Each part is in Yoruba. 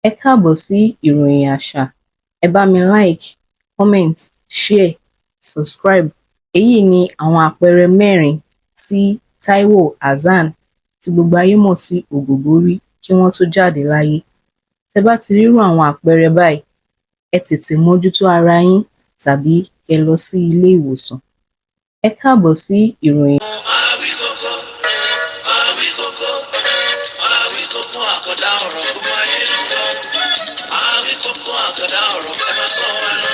Ẹ káàbọ̀ sí ìròyìn àṣà. Ẹ bá mi like, comment, share, subscribe. Èyí ni àwọn àpẹẹrẹ mẹ́rin tí Taiwo Hassan tí gbogbo ayé mọ̀ sí Ògògó rí kí wọ́n tó jáde láyé. Tẹ́ bá ti rí irú àwọn àpẹẹrẹ báyìí, ẹ tètè mójútó ara yín tàbí kẹ́ lọ sí ilé ìwòsàn. Ẹ káàbọ̀ sí ìròyìn. Àwíkókó, Àwíkókó, Àwíkókó àkàndá ọ̀rọ̀, gbogbo ayé ló gbọ́. Àwíkókó àkàndá ọ̀rọ̀, ẹ máa gbọ́ wa lọ.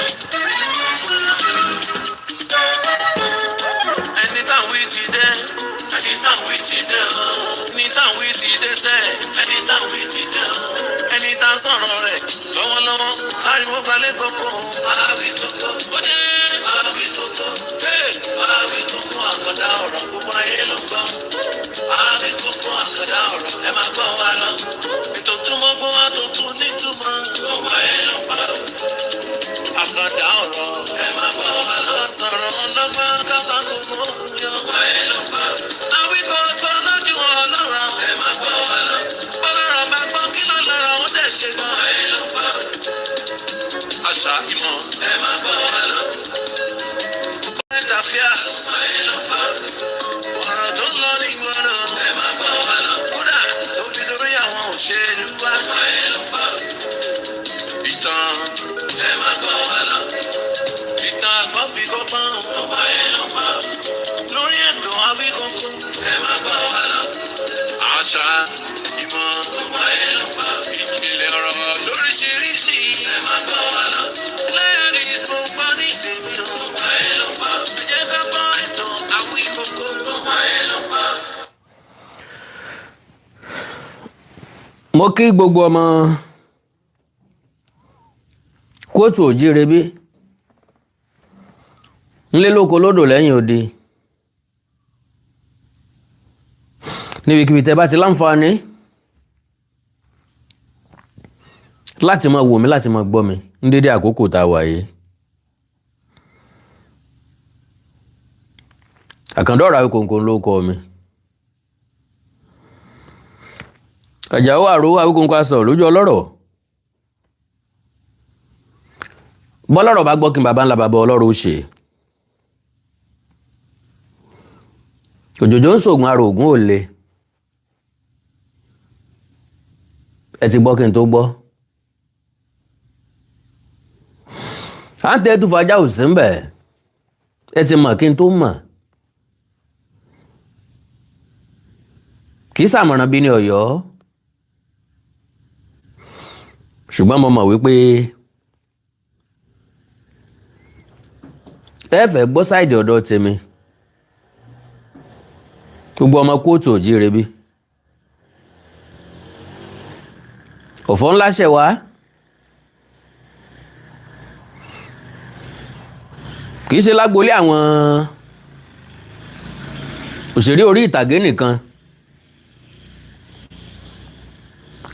Ẹni táwọn wí ti dé, ẹni táwọn wí ti dé o. Ẹni táwọn wí ti dé sẹ́, ẹni táwọn wí ti dé o. Ẹni tá a sọ̀rọ̀ rẹ̀ lọ́wọ́lọ́wọ́, ariwo balẹ̀ gbogbo. Àwíkókó, ó dé. Àwíkókó, Àwíkókó àkàndá ọ̀rọ̀, gbogbo ayé ló gbọ́. Àwíkókó àkàndá ọ̀rọ̀, ẹ máa gbọ́ wa lọ. Ètò túmọ̀ gbọ́ wa tó tún nítumọ̀, gbogbo ayé ló gbọ́. Àkàndá ọ̀rọ̀, ẹ máa gbọ́ wa lọ. Sọ̀rọ̀ ọlọ́gbọ́n kábà gbogbo yọ. Gbogbo ayé ló gbọ́. Àwíkókó lójú ọlọ́rọ̀, ẹ máa gbọ́ wa lọ. Bọ́lọ́rọ̀ bá gbọ́ kí ló lọ́rọ̀ ó dẹ̀ ṣe gan. Gbogbo ayé ló gbọ́. Àṣà ìmọ̀, ẹ máa gbọ́ wa lọ. Ẹ̀dàfíà, gbogbo ayé ló gbọ́. Ọ̀rọ̀ tó ń lọ ní ìgboro, ẹ máa gbọ́ wa lọ. Kódà tó fi lórí àwọn òṣèlú wa. Gbogbo ayé ló gbọ́. Ìtàn, ẹ máa gbọ́ wa lọ. Ìtàn àgbọ̀ fi kọ́gbọ́n. Gbogbo ayé ló gbọ́. Lórí ètò Àwíkókó, ẹ máa gbọ́ wa lọ. Àṣà ìmọ̀, gbogbo ayé ló gbọ́. Ìpìlẹ̀ ọ̀rọ̀ lóríṣiríṣi, ẹ máa gbọ́ wa lọ. Lẹ́yìn mo gbọ́ ní tèmi o. Gbogbo ayé ló gbọ́. Ẹ jẹ́ ká gbọ́ ètò Àwíkókó. Gbogbo ayé ló gbọ́. Mo kí gbogbo ọmọ kóòtù òjíire bí ńlẹ́ lóko lódò lẹ́yìn odi, níbikíbi tẹ́ bá ti láǹfààní láti máa wò mí, láti máa gbọ́ mi ní dédé àkókò tá a wà yìí. Àkàndá ọ̀rọ̀ Àwíkòǹkò ló kọ mi. Àjàó àrò Àwíkòǹkò aṣọ lójú ọlọ́rọ̀. Bọ́lọ́rọ̀ bá gbọ́ kí n bàbá ńlá bàbá ọlọ́rọ̀ ó ṣe. Òjòjò ń ṣògùn arò ògùn ò le. Ẹ ti gbọ́ kí n tó gbọ́. À ń tẹ́ tùfàjà ò sí ń bẹ̀. Ẹ ti mọ̀ kí n tó mọ̀. Kì í ṣàmọ̀ràn bí ní Ọ̀yọ́. Ṣùgbọ́n mo mọ̀ wípé ẹ fẹ́ gbọ́ sáìdì ọ̀dọ̀ tèmi. Gbogbo ọmọ kóòtù òjíire bí. Ọ̀fọ̀ ńlá ṣẹ̀ wá. Kì í ṣe lágboolé àwọn òṣèré orí ìtàgé nìkan.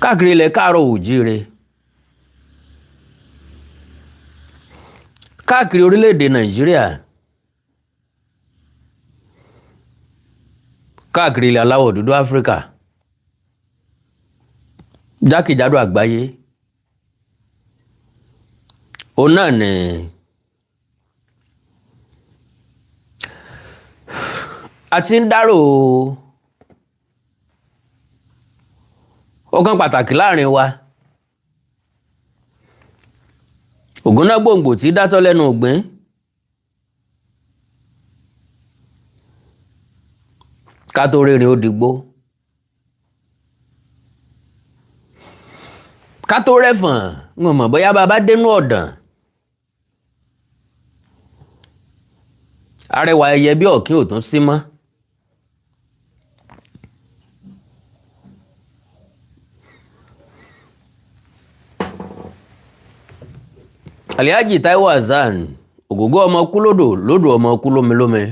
Káàkiri ilẹ̀ káàárọ̀ òjíire. Káàkiri orílẹ̀-èdè Nàìjíríà. Káàkiri ilẹ̀ aláwọ̀ dúdú Áfíríkà. Jákèjádò àgbáyé. Òun náà ni a ti ń dárò ọ̀kan pàtàkì láàrin wa. Ògúnná gbòǹgbò tí dátọ́ lẹ́nu ògbín. Ká tó rìnrìn ó dìgbò. Ká tó rẹ̀fọ̀n, n ò mọ̀ bóyá bàbá dénú ọ̀dàn. Arẹwà ẹyẹ bí ọ̀kín ò tún sí mọ́. Alhaji Taiwo Hassan, Ògògó ọmọ kú lódò lódò, ọmọ kú lómilómi.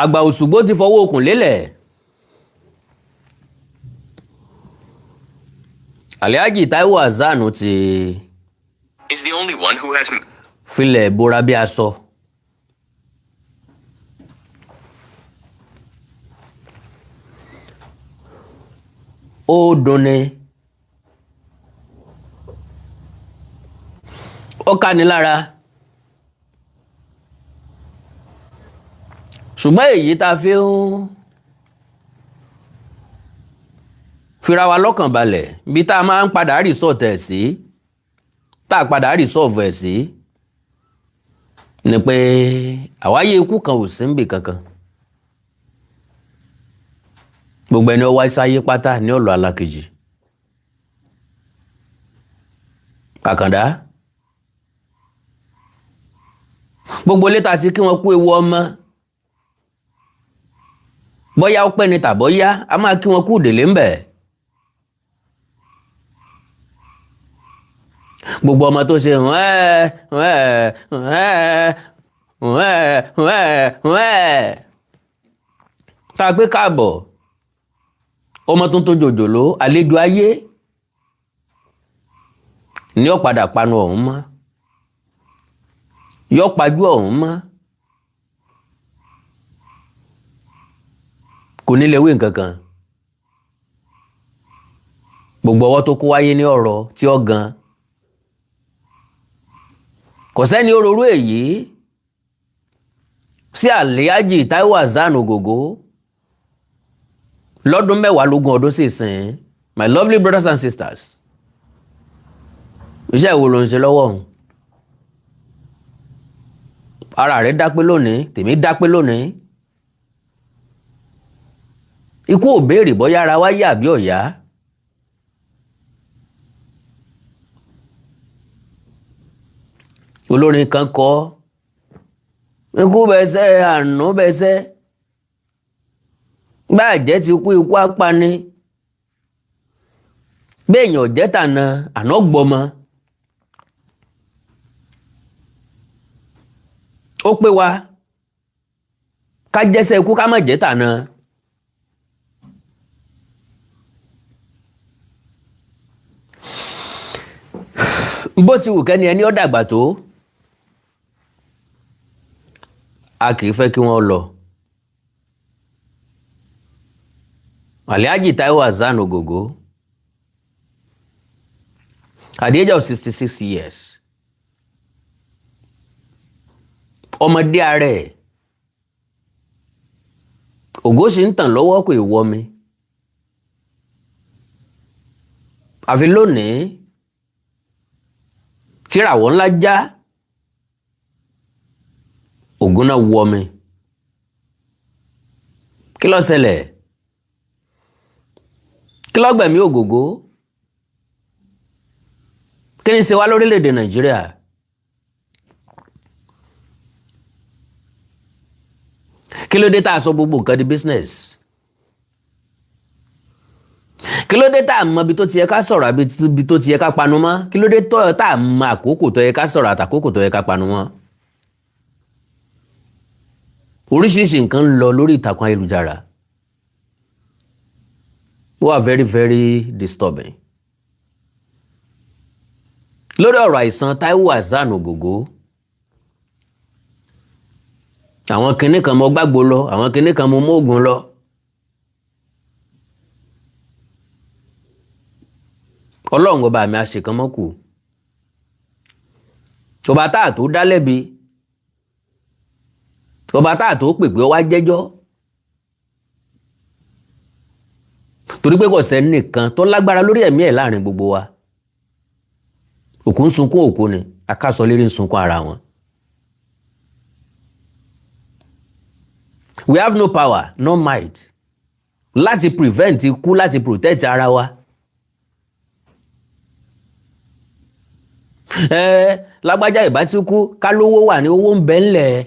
Àgbà Òṣùgbó ti fọwọ́ okùn lélẹ̀. Alhaji Taiwo Hassan ti is the only one who has filẹ̀ bora bí aṣọ. Ó dunni, ó káni lára, ṣùgbọ́n èyí tá a fi ń fira wa lọ́kàn balẹ̀, bí tá a máa ń padà resort ẹ̀ sí, tá a padà resolve ẹ̀ sí, ni pé àwáyé ikú kan ò sí níbì kankan. Gbogbo ẹni ó wá sáyé pátá ní ọ̀lọ́ alákejì. Àkàndá, gbogbo létà tí kí wọ́n kú ewu ọmọ, bóyá ó pẹ́ ni tàbọ́yá, a máa kí wọn kú délé ń bẹ̀. Gbogbo ọmọ tó ṣe wẹ́ẹ́ wẹ́ẹ́ wẹ́ẹ́ wẹ́ẹ́ wẹ́ẹ́ wẹ́ẹ́ tá a gbé káàbọ̀, ọmọ tuntun jòjòló, àlejò ayé ní ó padà panu ọ̀hún mọ́, yọ pajú ọ̀hún mọ́, kò ní lè wí nǹkan kan. Gbogbo ọwọ́ tó kó wáyé ní ọ̀rọ̀ tí ó gan, kò sẹ́ni ó rorú èyí sí Alhaji Taiwo Hassan Ogogo lọ́dún mẹ́wàá lógún ọdún sí ìsìn. My lovely brothers and sisters, iṣẹ́ ìwo ló ń ṣe lọ́wọ́ òun? Ara rẹ̀ dápé lónìí, tèmi dápé lónìí. Ikú ò béèrè bóyá ara wa yá àbí ọ̀yá. Olórin kan kọ, ikú bẹsẹ̀, àánú bẹsẹ̀, gbàjẹ́ ti kú, ikú apani, béèyàn jẹ́ tànà àná gbọmọ. Ó pé wa ká jẹ́sẹ̀ ikú, ká má jẹ́ tànà. Bó ti wù kẹ́ni ẹni ó dàgbà tó, a kì í fẹ́ kí wọ́n lọ. Alhaji Taiwo Hassan Ogogo, at the age of 66 years, ọmọdé ara ẹ̀ ògo sì ń tàn lọ́wọ́, kò ì wọ mi. Àfi lónìí tíràwọ̀ ńlá já, ògùn náà wọ mi. Kí ló ṣẹlẹ̀? Kí ló gbẹ̀mí Ògògó? Kí ni ṣe wá lórílẹ̀‐èdè Nàìjíríà? Kí ló dé tá a sọ gbogbo nǹkan di business? Kí ló dé tá a mọ ibi tó ti yẹ ká sọ̀rọ̀ àbí ibi tó ti yẹ ká panu mọ́? Kí ló dé tá a mọ àkókò tó yẹ ká sọ̀rọ̀ àtàkókò tó yẹ ká panu mọ́? Oríṣiríṣi nǹkan ń lọ lórí ìtàkùn ayélujára. Ó wà very very disturbing. Lórí ọ̀rọ̀ àìsàn Taiwo Hassan Ogogo, àwọn kinní kan mo gbàgbó lọ, àwọn kinní kan mo móògùn lọ. Ọlọ́run ọba mi àṣekánmọ́kù, ọba tá a tó dá lẹ́bi, ọba tá a tó pèpè ó wá jẹ́jọ́, torí pé kò sẹ́nìkan tó lágbára lórí ẹ̀mí ẹ̀ láàrin gbogbo wa. Òkú ń sunkún òkú ni, akásọlérí ń sunkún ara wọn. We have no power, no might láti prevent ikú, láti protect ara wa. Ẹ lágbájá ìbá tí kú, ká lówó wà ní, owó ń bẹ ńlẹ̀.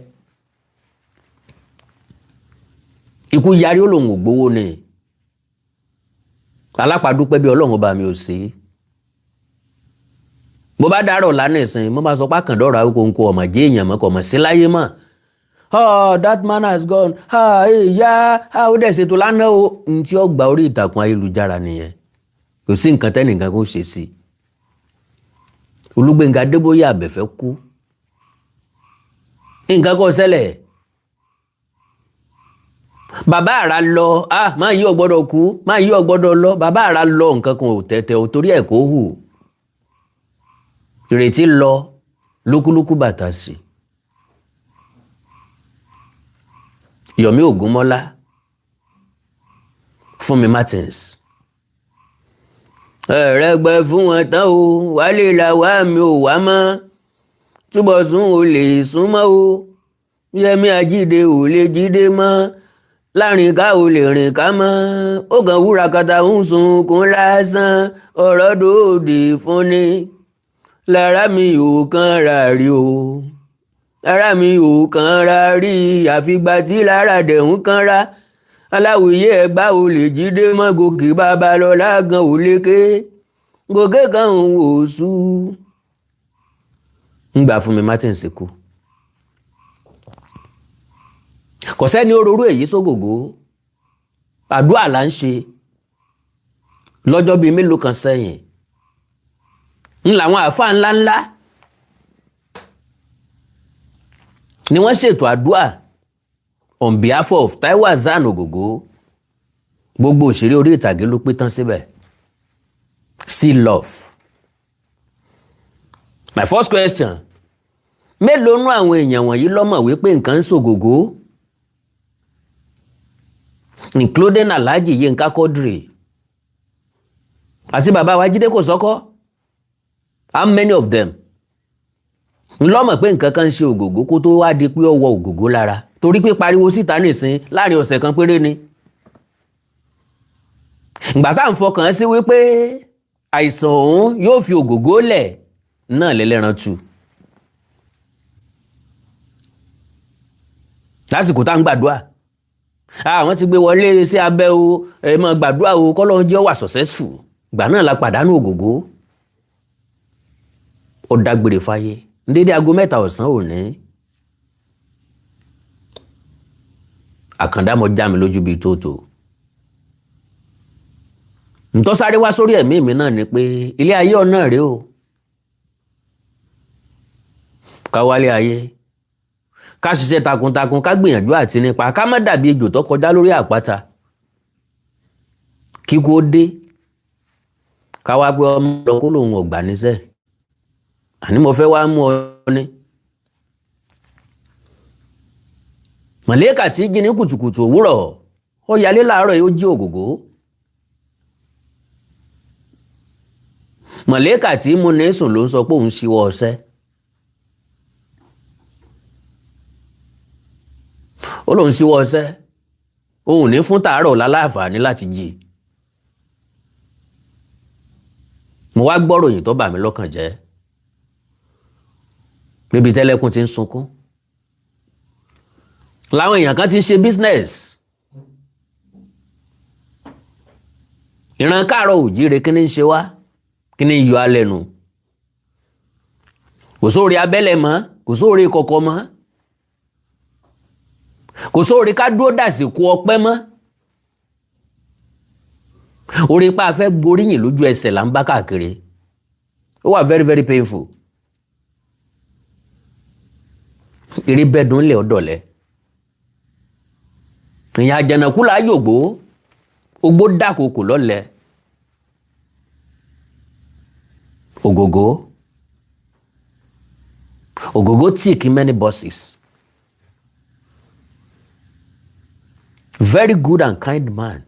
Ikú yarí, ó lòun ò gbowó ni. Alápàdúpẹ́ bí Ọlọ́run ọba mi ò sí. Bó bá dárọ̀ lánàá ìsìn, mo máa sọ pé àkàndọ̀rọ̀ Awíkonko ọmọ jẹ́ èèyàn mọ́, kò mọ̀ sí láyé mọ́. Oh, that man has gone. Ah, ìyá, ah, ó dẹ̀ ṣètò lánàá o. N tí ó gba orí ìtàkùn ayélujára nìyẹn. Kò sí nǹkan tẹ́nìkan kò ṣe sí. Olúgbénga Adébóyè Àbẹ̀fẹ́ kú. Nǹkan kò ṣẹlẹ̀. Bàbá àrà lọ, ah, máa yí ọgbọ́dọ̀ kú, máa yí ọgbọ́dọ̀ lọ. Bàbá àrà lọ, nǹkan kan ò tẹ̀tẹ̀ ò torí ẹ̀ kó hù. Ìrètí lọ, lúkúlúkú bàtà sí. Yomi Ògúnmọ́lá, Fúnmi Martins, ẹ̀rẹ́gbẹ́ fún wọn tán o. Wálé làwa mi ò wá mọ́, Túbọ̀sún ò lè súnmọ́ o, Yẹmí Ajídé ò lè jíde mọ́, láàrin ká ò lè rìn ká mọ́. Ó kàn wúra kàtà ń sunkún lásán, ọ̀rọ̀ dòde fún ni. Lára mi ò kàn rà rí o, lára mi ò kàn rà rí, àfìgbà tí lára dẹ̀ ń kanra. Aláwìyé ẹgbà ò lè jíde mọ́, Gòkè Babalọ́lá gan ò lékè, gòkè kan ò sú. Ń gbà Fúnmi Martins kú, kò sẹ́ni ó rorú èyí sógògó. Àdúrà là ń ṣe lọ́jọ́ bíi mélòó kan sẹ́yìn ń làwọn àáfàá ńláńlá ni wọ́n ṣètò àdúrà on behalf of Taiwo Hassan Ogogo. Gbogbo òṣèré orí ìtàgé ló pé tán síbẹ̀. See love. My first question: mélòó nú àwọn èèyàn wọ̀nyí lọ́mọ̀ wípé nǹkan ń ṣògògó, including Alhaji Yinka Quadri àti bàbá wa Jídé Kòsọ́kọ́? How many of them ńlọ́mọ̀ pé nǹkan kan ń ṣe Ògògó kó tó wá di pé ó wọ Ògògó lára? Torí pé pariwo síta nìsín láàrin ọ̀sẹ̀ kan péré ni. Ìgbà tá à ń fọkàn sí wípé àìsàn òun yóò fi Ògògó lẹ̀ náà lẹ́lẹ́ran tu lásìkò tá à ń gbàdúrà, àwọn ti gbé wọlé sí abẹ́ o, ẹ máa gbàdúrà o, kọ́lọ́run jẹ́ ó wà successful. Ìgbà náà la pàdánù Ògògó. Ó dágbére fáyé ní dédé aago 3 ọ̀sán òní. Àkàndá mo já mi lójú bíi tótó. Ntọ́ sáré wá sórí ẹ̀mí mi náà ni pé ilé ayé ọ̀nà rèé o. Ká wálé ayé, ká ṣiṣẹ́ takuntakun, ká gbìyànjú àti nípa, ká má dàbí ejò tó kọjá lórí àpáta, kíkú ó dé, ká wá pé ọmọ lọ kó lòun ọ̀gbà níṣẹ́, àní mo fẹ́ wá mú ọ ní. Mọ̀lẹ́kà tí jí ní kùtùkùtù òwúrọ̀, ó yalé láàárọ̀ yóò jí Ògògó. Mọ̀lẹ́kà tí mú ní sùn ló ń sọ pé òun ṣíwọ́ ọṣẹ́. Ó lóun ṣíwọ́ ọṣẹ́, òun ní fún tàárọ̀ láláàfààní láti jí. Mo wá gbọ́ ròyìn tó bà mí lọ́kàn jẹ́ níbi tẹ́lẹ̀kùn ti ń sunkún, làwọn èèyàn kan ti ń ṣe business. Ìran káàárọ̀ òjíire, kí ni ń ṣe wá? Kí ni ń yọ alẹ́ nu? Kò sóore abẹ́lẹ̀ mọ́, kò sóore kọ̀kọ̀ mọ́, kò sóore ká dúró dàsìkò ọpẹ́ mọ́. Orí pa afẹ́ gboríyìn lójú ẹsẹ̀ là ń bá káàkiri. Ó wà very very painful. Eré bẹ́ẹ̀dùn lẹ̀ ọ̀dọ̀lẹ̀ ìyẹn àjànàkú là á yògbó, ogbó dàkókò lọ́lẹ̀. Ògògó, Ògògó tick many boxes. Very good and kind man,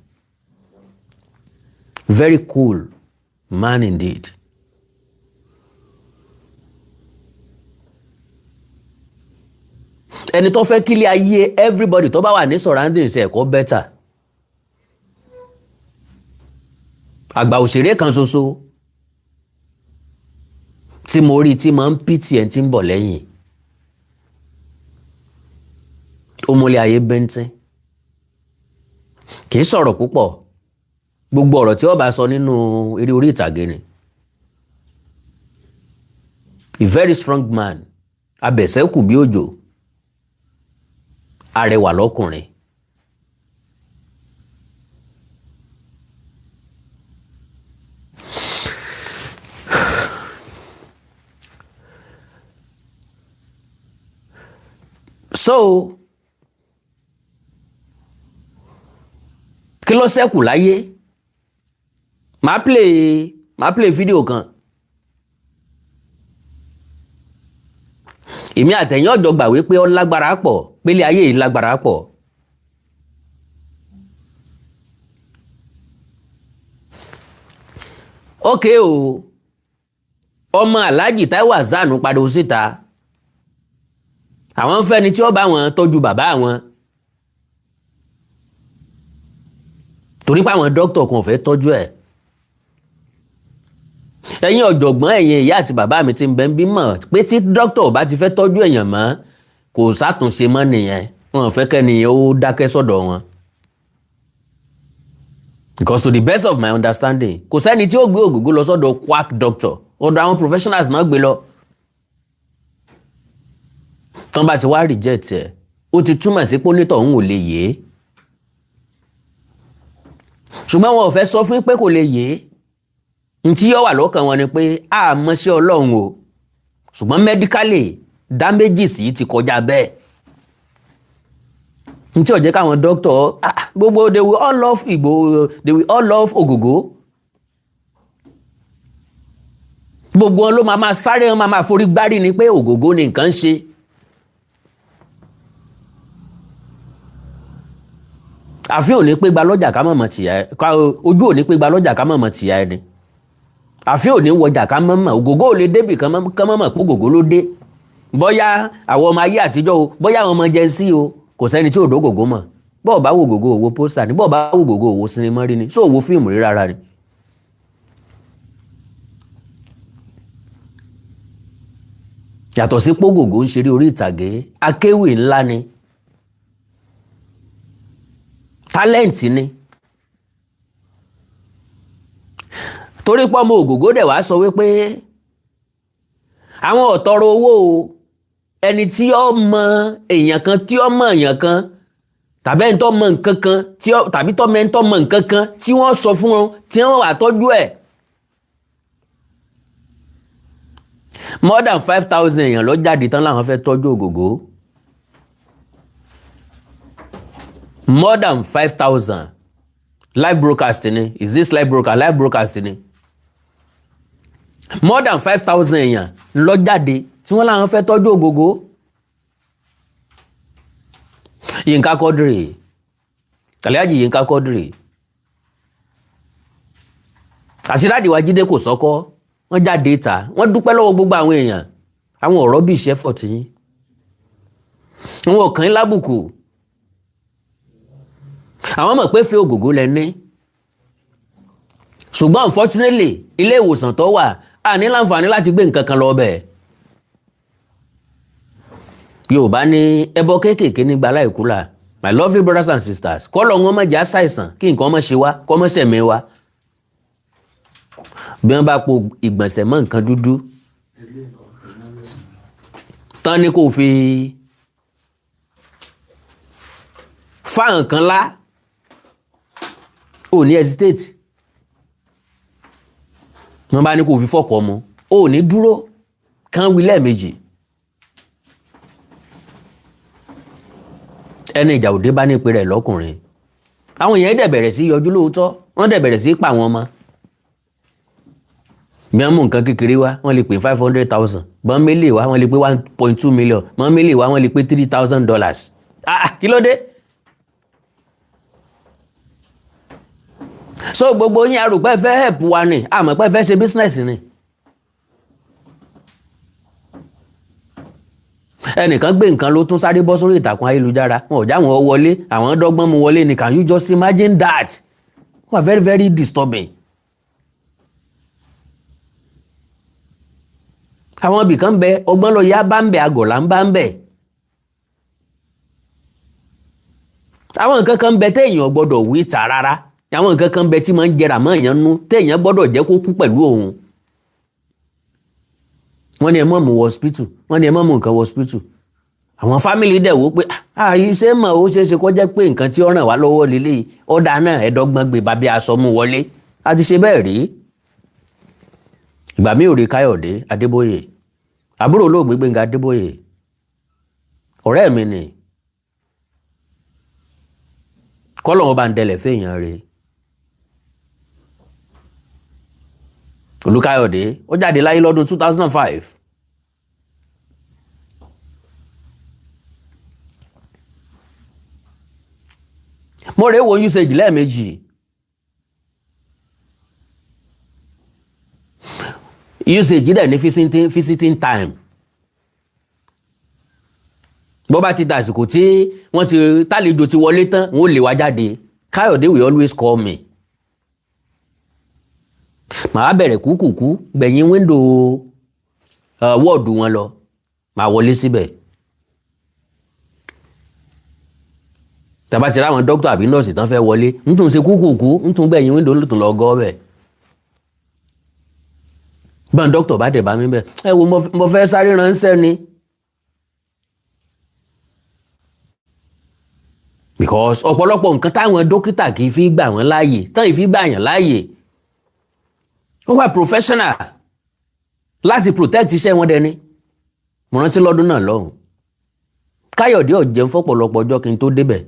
very cool man indeed. Ẹni tó fẹ́ kílé ayé everybody tó bá wà ní surroundings ẹ̀ kó better. Àgbà òṣèré kan ṣoṣo tí mo rí tí máa ń pìtì ẹ̀ tí ń bọ̀ lẹ́yìn, ó múlẹ̀ ayé bẹ́ńtín, kì í sọ̀rọ̀ púpọ̀. Gbogbo ọ̀rọ̀ tí ó bá sọ nínú eré orí ìtàgé ni. A very strong man, abẹ̀sẹ̀kù bí òjò, arẹwà lọ́kùnrin. So Kí ló ṣẹ́kù láyé? Màá play fídíò kan. Èmi àtẹ̀yìn ọ̀jọ̀ gbà wípé ó lágbára pọ̀, pélé ayé yìí lágbára pọ̀. Ókè o, ọmọ Alhaji Taiwo Hassan pariwo síta, àwọn fẹ́ni tí ó bá wọn tọ́jú bàbá àwọn, torí pé àwọn dókítà kan ò fẹ́ tọ́jú ẹ̀. Ẹ̀yin ọ̀jọ̀gbọ́n, ẹ̀yin ìyá àti bàbá mi ti ń bẹ ń bí mọ̀ pé tí dókítà ò bá ti fẹ́ tọ́jú èèyàn mọ́, kò sátúnṣe mọ́ nìyẹn. Wọn ò fẹ́ kẹ́niyẹn ó dákẹ́ sọ́dọ̀ wọn, because to the best of my understanding, kò sẹ́ni tí ó gbé Ògògó lọ sọ́dọ̀ quack doctor. Ọ̀dọ̀ àwọn professionals náà gbé lọ. Tán bá ti wá reject ẹ̀, ó ti túmọ̀ sí pé onítọ̀hún ò lè yé, ṣùgbọ́n wọn ò fẹ́ sọ fún pé kò lè yé. Ntí yọ wà lọ́kàn wọn ni pé a mọ̀ sí Ọlọ́run o, ṣùgbọ́n medically damages yìí ti kọjá bẹ́ẹ̀. Ntí ó jẹ́ káwọn doctor gbogbo, they will all love Igboho, they will all love Ògògó. Gbogbo wọn ló máa máa sáré, wọn máa máa forí gbárí ni pé Ògògó ni nǹkan ń ṣe. Àfi ò ní pé gba lọ́jà ká mọ̀mọ̀ tìyà ẹ, ojú ò ní pé gba lọ́jà ká mọ̀mọ̀ tìyà ẹni. Àfi ò ní wọjà ká mọ̀mọ̀. Ògògó ò lè débì kán mọ̀mọ̀ pé Ògògó ló dé. Bóyá àwọn ọmọ ayé àtijọ́ o, bóyá àwọn ọmọ Gen Z o, kò sẹ́ni tí ò dó Ògògó mọ̀. Bọ́ọ̀ bá wo Ògògó, òwò poster ni. Bọ́ọ̀ bá wo Ògògó, òwò sinimá rí ni. Sọ òwò fíìmù rí rárá ni. Yàtọ̀ sí pé Ògògó ń ṣeré orí ìtàgé, akéwì ńlá ni, talent ni. Torí pé ọmọ Ògògó dẹ̀ wá sọ wípé àwọn ò tọrọ owó o. Ẹni tí ó mọ èèyàn kan, tí ó mọ èèyàn kan, tàbí ẹni tó mọ nǹkan kan tí ó, tàbí tó mọ ẹni tó mọ nǹkan kan tí wọ́n sọ fún wọn, tí wọ́n wà tọ́jú ẹ̀. More than 5,000 èèyàn ló jáde tán láwọn fẹ́ tọ́jú Ògògó. More than 5,000. Live broadcast ni. Is this live broadcast? Live broadcast ni. More than 5,000 èèyàn ló jáde tí wọ́n láwọn fẹ́ tọ́jú Ògògó. Yínká Quadri, Alhaji Yínká Quadri àti daddy wa Jídé Kòsọ́kọ́, wọ́n jáde ìta, wọ́n dúpẹ́ lọ́wọ́ gbogbo àwọn èèyàn. Àwọn ọ̀rọ̀ bíi ìṣẹ́fọ̀ tí yín wọn ò kàn ín lábùkù. Àwọn mọ̀ pé fẹ́ Ògògó lẹ ní, ṣùgbọ́n unfortunately, ilé ìwòsàn tó wà, a ní láǹfààní láti gbé nǹkan kan lọ bẹ̀. Yorùbá ní ẹbọ kéékèèké nígbà láìkú là. My lovely brothers and sisters, kọ́lọ̀ wọn má jẹ́ àṣàìsàn, kí nǹkan má ṣe wá, kọ́ má ṣẹ̀mí wa. Bí wọ́n bá po ìgbọ̀nsẹ̀ mọ́ nǹkan dúdú tán ni kò fi fa nǹkan lá, ò ní hesitate. Wọ́n bá ní kò fi fọ́kọ̀ mu, ò ní dúró kán wí lẹ́ẹ̀mejì. Ẹni ìjà òde bá ní ìpè rẹ̀ lọ́kùnrin. Àwọn èèyàn dẹ̀ bẹ̀rẹ̀ sí yọjú lóòótọ́, wọ́n dẹ̀ bẹ̀rẹ̀ sí pa àwọn ọmọ. Bí wọ́n mú nǹkan kékeré wá, wọ́n lè pè 500,000. Bọ́n mélèé wá, wọ́n lè pé 1.2 million. Bọ́n mélèé wá, wọ́n lè pé $3,000. Ah, kí ló dé? So gbogbo yín arùpẹ́ fẹ́ help wa ni, àmọ́ pé fẹ́ ṣe business ni. Ẹnìkan gbé nǹkan ló tún sáré bọ́ sórí ìtàkùn ayélujára, wọn ò já wọn wọlé, àwọn dọ́gbọ́n mu wọlé ni. Can you just imagine that? Wọ́n very very disturbing. Àwọn ibìkan bẹ, ọgbọ́n lọ yá bá ń bẹ, àgọ̀là ń bá ń bẹ. Àwọn nǹkan kan bẹ téèyàn gbọ́dọ̀ wí ta rárá. Àwọn nǹkan kan bẹ tí máa ń jẹrà mọ́ èèyàn nú, téèyàn gbọ́dọ̀ jẹ́ kó kú pẹ̀lú òun. Wọ́n ní ẹ má mú wọ hospital, wọ́n ní ẹ má mú nǹkan wọ hospital. Àwọn family dẹ̀ wò pé àyè ṣe mọ̀, ó ṣeé ṣe kó jẹ́ pé nǹkan tí ó ràn wá lọ́wọ́ lélẹ́yìí. Ọ̀dà náà, ẹ̀ẹ́dọ́gbọ̀n gbé bàbí aṣọ mú wọlé. A ti ṣe bẹ́ẹ̀ rí. Ìgbà mi ò rí Káyọ̀dé Adébóyè, àbúrò olóògbé Gbénga Adébóyè, ọ̀rẹ́ mi ni. Kọ́lọ́wọ́n bá ń dẹlẹ̀ fẹ́yàn rẹ̀. Olúkáyọ̀dé ó jáde láyé lọ́dún 2005. Mo rèé wo usage lẹ́ẹ̀mejì. Usage dẹ̀ ní visiting time. Bó bá ti dàsìkò tí wọ́n ti tálejò ti wọlé tán, wọ́n ó lè wá jáde. Káyọ̀dé will always call me. Màá bẹ̀rẹ̀ kúkúkú gbẹ̀yìn window wọ́ọ̀dù wọn lọ, màá wọlé síbẹ̀. Tàbá ti ráwọn dókítà àbí nọ́ọ̀sì tán fẹ́ wọlé, ń tún ṣe kúkúkú, ń tún gbẹ̀yìn window ló tún lọ gọ́ bẹ̀. Bọ́n dókítà bá dẹ̀ bá mi bẹ̀, ẹ wo, mo fẹ́ sáré ránṣẹ́ ni. Because ọ̀pọ̀lọpọ̀ nǹkan táwọn dókítà kì í fi gbà wọ́n láàyè, tán ì fi gbà yàn láàyè, ó wà professional láti protect iṣẹ́ wọn dẹni. Mo rántí lọ́dún náà lọ́hùn, Káyọ̀dé ò jẹun fọ́pọ̀lọpọ̀ ọjọ́ kí n tó débẹ̀.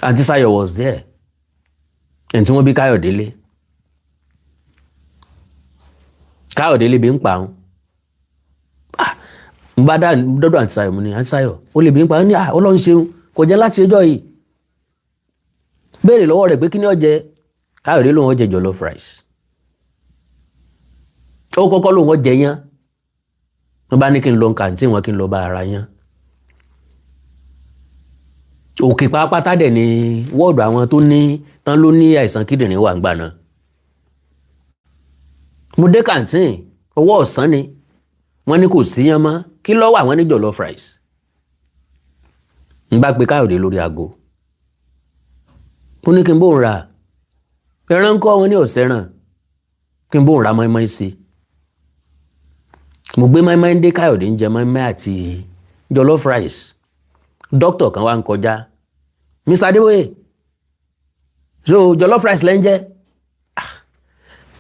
Aunty Sayo was there, ẹni tí wọ́n bí Káyọ̀dé lé. Káyọ̀dé lè bí ń pa òun. N bá dọ́dọ̀ Aunty Sayo, mo ní, "Aunty Sayo, ó lè bí ń pa òun." Ní, "À, Ọlọ́run ṣeun, kò jẹ́ láti ọjọ́ yìí." Béèrè lọ́wọ́ rẹ̀ pé kí ni ó jẹ. Káyọ̀dé lòun ó jẹ jollof rice. Ó kọ́kọ́ lòun ó jẹ yán. Wọ́n bá ní kí n lọ canteen wọn, kí n lọ bá ara yán. Òkè pápátá dẹ̀ ni wọ́ọ̀dù àwọn tó ní tán ló ní àìsàn kíndìnrín wà ń gbà náà. Mo dé canteen, ọwọ́ ọ̀sán ni. Wọ́n ní kò sí yán mọ́. Kí ló wà? Wọ́n ní jollof rice. N bá pe Káyọ̀dé lórí aago, ó ní kí n bóun ra ẹran ńkọ́. Wọn ní ọ̀sẹ̀ ràn, kí n bóun ra mọ́ínmọ́ín sí i. Mo gbé mọ́ínmọ́ín dé, Káyọ̀dé ń jẹ mọ́ínmọ́ín àti jollof rice. Dókítà kan wá ń kọjá. "Mr. Adébóyè, so jollof rice lẹ́ ń jẹ́?"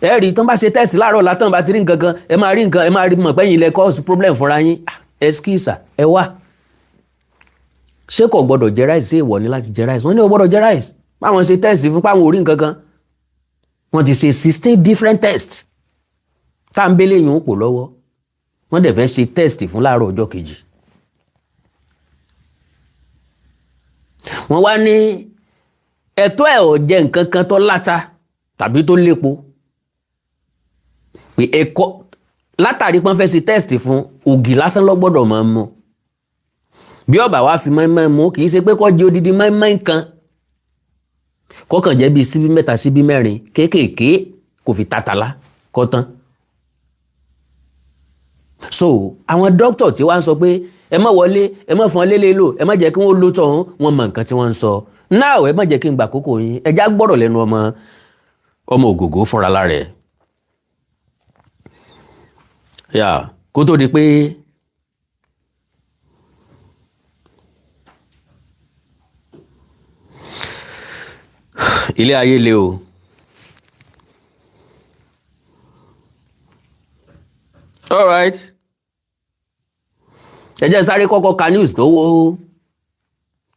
Ẹ rí tán bá ṣe test láàárọ̀ látàn, bá ti rí nǹkan kan, ẹ máa rí nǹkan, ẹ máa rí mọ̀ pẹ́yìn ilẹ̀ cause problem fúnra yín. Excuse, ẹ wá, ṣé kò gbọ́dọ̀ jẹ rice? Ṣé ìwọ ni láti jẹ rice? Wọ́n ní ò gbọ́dọ̀ jẹ rice, báwọn ṣe test fún páwọn ò rí nǹkan kan. Wọ́n ti ṣe 16 different tests tá à ń bẹ́lẹ̀ yìí ń pò lọ́wọ́. Wọ́n dẹ̀ fẹ́ ṣe test fún láàárọ̀ ọjọ́ kejì. Wọ́n wá ní ẹ̀tọ́ ẹ̀ ò jẹ nǹkan kan tó láta tàbí tó lépo, pé ẹ̀kọ́ látàrí pọ́n fẹ́ ṣe test fún, ògì lásán ló gbọ́dọ̀ máa mu. Bí ọba wa fi mọ́ínmọ́ín mu, kì í ṣe pé kó jẹ odidi mọ́ínmọ́ín kan, kọ́kàn jẹ́ bíi síbí mẹ́ta, síbí mẹ́rin kéékèèké, kò fi tàtàlá kọ́ tán. So àwọn dókítà tí wàá sọ pé ẹ má wọlé, ẹ má fọn lélẹ̀ lò, ẹ má jẹ́ kí wọ́n lò tọ̀hún, wọ́n mọ nǹkan tí wọ́n ń sọ náà. Ẹ má jẹ́ kí n gbà kókó yín, ẹ já gbọ́rọ̀ lẹ́nu ọmọ ọmọ Ògògó fúnra lára ẹ̀ yà kó tó di pé ilé ayé le o. All right, ẹ jẹ́ sáré kọ́kọ́ ka news tó wó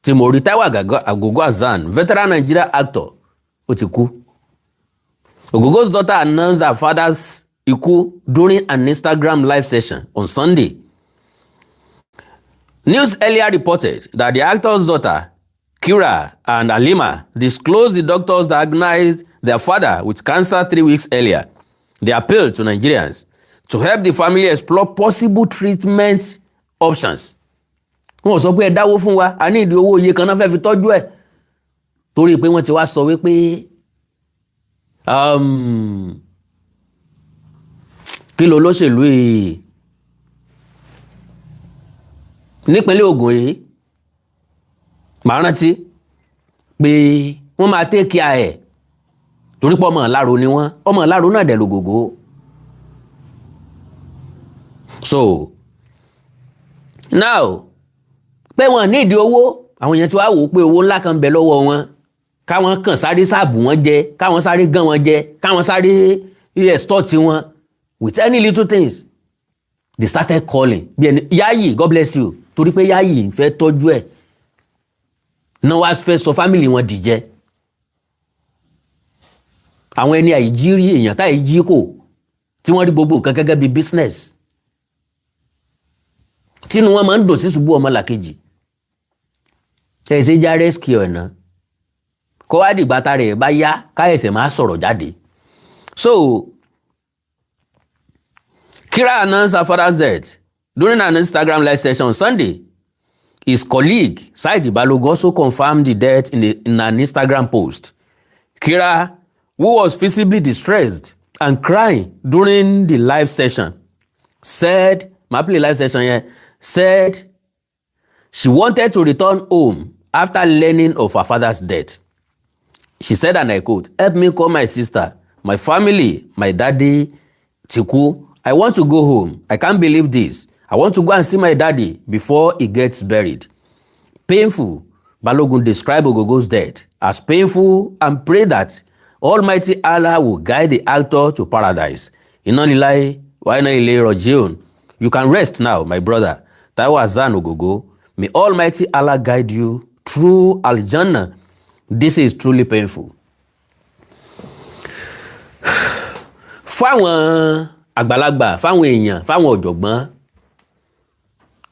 tí mo rí. Taiwo Agogo Hassan, veteran Nigeria actor, ó ti kú. Ogogo's daughter announced her father's ikú during an Instagram live session on Sunday. News earlier reported that the actor's daughter, Kira and Alima, disclosed the doctors diagnosed their father with cancer 3 weeks earlier. They appealed to Nigerians to help the family explore possible treatment options. Wọ́n sọ pé ẹ dáwó fún wa, a ní ìdí owó iye kan náà fẹ́ fi tọ́jú ẹ̀, torí pé wọ́n ti wá sọ wípé kí ló lóṣèlú yìí nípínlẹ̀ Ògùn yìí, màá rántí pé wọ́n máa take care ẹ̀, torí pé ọmọ ìlàró ni wọ́n, ọmọ ìlàró náà dẹ̀ lògògó. So now, pé wọ́n nídìí owó, àwọn yẹn ti wá wò ó pé owó ńlá kan bẹ lọ́wọ́ wọn, káwọn kàn sáré sáàbù wọn jẹ, káwọn sáré gán wọn jẹ, káwọn sáré extort wọn with any little things. They started calling bí ẹni Yayi, God bless you, torí pé Yayi ń fẹ́ tọ́jú ẹ̀. Náà wá fẹ́ sọ family wọn dìjẹ́ àwọn ẹni àìjí rí, èèyàn táì jí kò, tí wọ́n rí gbogbo nǹkan gẹ́gẹ́ bí business, tínú wọn máa ń dùn sí ṣubú ọmọlàkejì. Ẹ ṣe já rescue ọ̀nà kó wá dìgbà tá rẹ̀ bá yá, káyẹ̀sẹ̀ máa sọ̀rọ̀ jáde. So Kira announced her father's death during an Instagram live session on Sunday. His colleague Saidi Balogun also confirmed the death in an Instagram post. Kira, who was visibly distressed and crying during the live session, said, my play live session here, said she wanted to return home after learning of her father's death. She said, and I quote, "Help me call my sister, my family, my daddy, ti kú. I want to go home. I can't believe this. I want to go and see my daddy before he gets buried." Painful. Balogun described Ogogo's death as painful and prayed that Almighty Allah will guide the actor to paradise. Inna lillahi wa inna ilayhi raji'un. You can rest now, my brother. Taiwo Hassan Ogogo. May Almighty Allah guide you through Al-Jannah. This is truly painful. Fáwọn àgbàlagbà, fáwọn èèyàn, fáwọn ọ̀jọ̀gbọ́n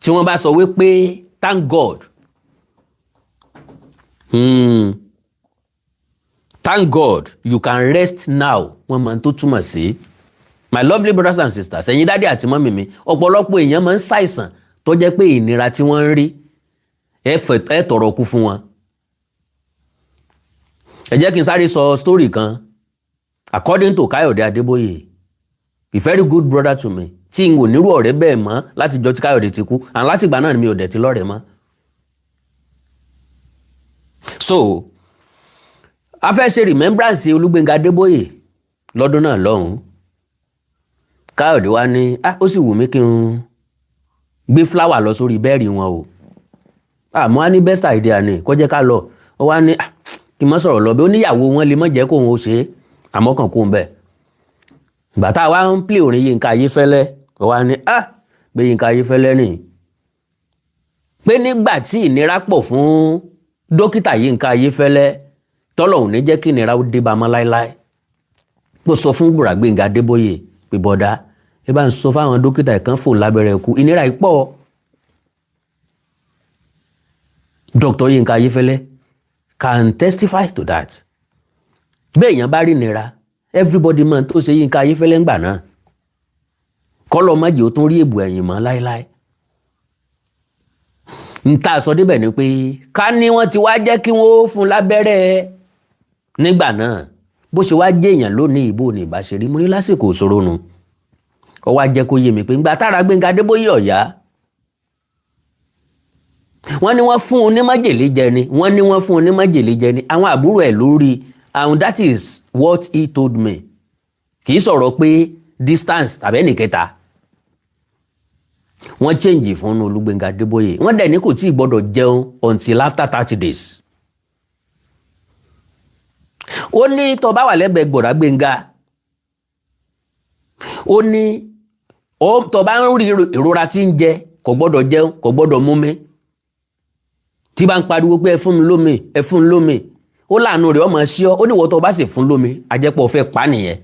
tí wọ́n bá sọ wípé thank God, thank God you can rest now, wọ́n máa ń tó túmọ̀ sí. My lovely brothers and sisters, ẹ̀yin daddy àti mummy mi, ọ̀pọ̀lọpọ̀ èèyàn máa ń ṣàìsàn tó jẹ́ pé ìnira tí wọ́n ń rí, ẹ tọrọ kú fún wọn. Ẹ jẹ́ kí n sáré sọ story kan. According to Káyọ̀dé Adébóyè, a very good brother to me, tí n ò nírú ọ̀rẹ́ bẹ́ẹ̀ mọ́ láti jọ tí Káyọ̀dé ti kú, and látìgbà náà ni mi ò dẹ̀ ti lọ́rẹ̀ẹ́ mọ́. So a fẹ́ ṣe remembrance Olúgbénga Adébóyè lọ́dún náà lọ́hùn-ún. Káyọ̀dé wá ní, ah, ó sì wù mí kí n gbé flower lọ sórí burial wọn o. Àmọ́ á ní best idea ni kó jẹ́ ká lọ. Ó wá ní, ah, kí n má sọ̀rọ̀ lọ bí ó níyàwó wọn lè má jẹ́ kóun ó ṣe é, àmọ́ kàn kóun bẹ́ẹ̀. Ìgbà tá a wá ń play orin Yínká Ayéfẹ́lẹ́, ó wá ní, ah, pé Yínká Ayéfẹ́lẹ́ nìyí, pé nígbà tí ìnira pọ̀ fún dókítà Yínká Ayéfẹ́lẹ́, tọ́lọ́hùn ní jẹ́ kí ìnira ó dé bá mọ́ láéláé, ó sọ fún Bùrà Gbénga Adébóyè pé, bọ́dá, ẹ bá ń sọ fáwọn dókítà kan fò lábẹ́rẹ́ kú, ìnira yìí pọ̀. Dr. Yínká Ayéfẹ́lẹ́ can testify to that. Bẹ́ẹ̀ èèyàn bá rí ìnira, everybody mọ̀ tó ṣe Yínká Ayéfẹ́lẹ́ ńgbà náà. Kọ́lọ́ mọ́jì ó tún rí èbù ẹ̀yìn mọ́ láéláé. N ta sọ débẹ̀ ni pé ká ní wọ́n ti wá jẹ́ kí wọ́n fún lábẹ́rẹ́ nígbà náà, bó ṣe wá jẹ́ èèyàn lónìí, ìbò ní ìbá ṣe rí. Mo ní lásìkò òṣòro nu, ó wá jẹ́ kó yé mi pé ńgbà tára Gbénga Adébóyè ọ̀yá, wọ́n ní wọ́n fún un ní májèlé jẹ ni, wọ́n ní wọ́n fún un ní májèlé jẹ ni, àwọn àbúrò ẹ̀ lórí, and that is what he told me. Kì í sọ̀rọ̀ pé distance tàbí ẹnìkẹta. Wọ́n change fún Olúgbénga Adébóyè, wọ́n dẹ̀ ní kò tí ì gbọ́dọ̀ jẹun until after 30 days. Ó ní tó bá wà lẹ́gbẹ̀ẹ́ gbọ̀dá Gbénga, ó ní tó bá ń rí ìrora tí ń jẹ, kò gbọ́dọ̀ jẹun, kò gbọ́dọ̀ mumi, tí bá ń pariwo pé, "Ẹ fún mi lómi, ẹ fún mi lómi," ó láàánú rẹ̀ ọmọ sí ọ. Ó ní ìwọ tó bá sì fún lómi, àjẹpọ̀ fẹ́ pa nìyẹn.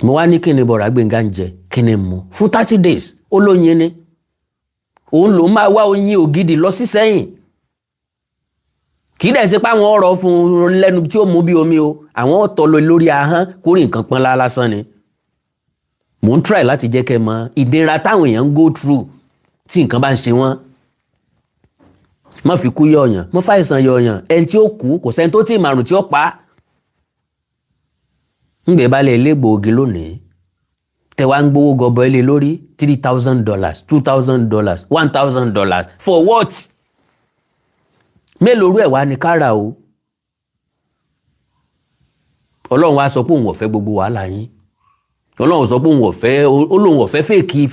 Mo wá ní, kí ni bọ̀rọ̀ Gbénga ń jẹ, kí ni mu fún 30 days? Ó lóyin ni, òun lòún máa wá oyin ògidì lọ sí sẹ́yìn. Kì í dẹ̀ ṣe pé àwọn ọ̀rọ̀ fún un lẹ́nu tí ó mú bí omi o, àwọn ọ̀tọ̀ lọ lórí ahọ́n kórè nǹkan pọ́nlá lásán ni. Mò ń try láti jẹ́ kẹ́ mọ̀ ìnira táwọn èèyàn ń go through tí nǹkan bá ń ṣe wọ́n. Má fi kú yọ̀ọ̀yàn, má fàìsàn yọ̀ọ̀yàn. Ẹni tí ó kú, kò sẹ́ni tó tí ì màrùn tí ó pa á. Ńgbẹ́ balẹ̀ ilé gbòógì lónìí, tẹ wá ń gbowó gọbọ ilé lórí, $3,000, $2,000, $1,000, for what? Mélòó rú ẹ̀ wá ní kára o? Ọlọ́run wá sọ pé òun ò fẹ́ gbogbo wàhálà yín. Ọlọ́run sọ pé òun ò fẹ́, ó lóun ò fẹ́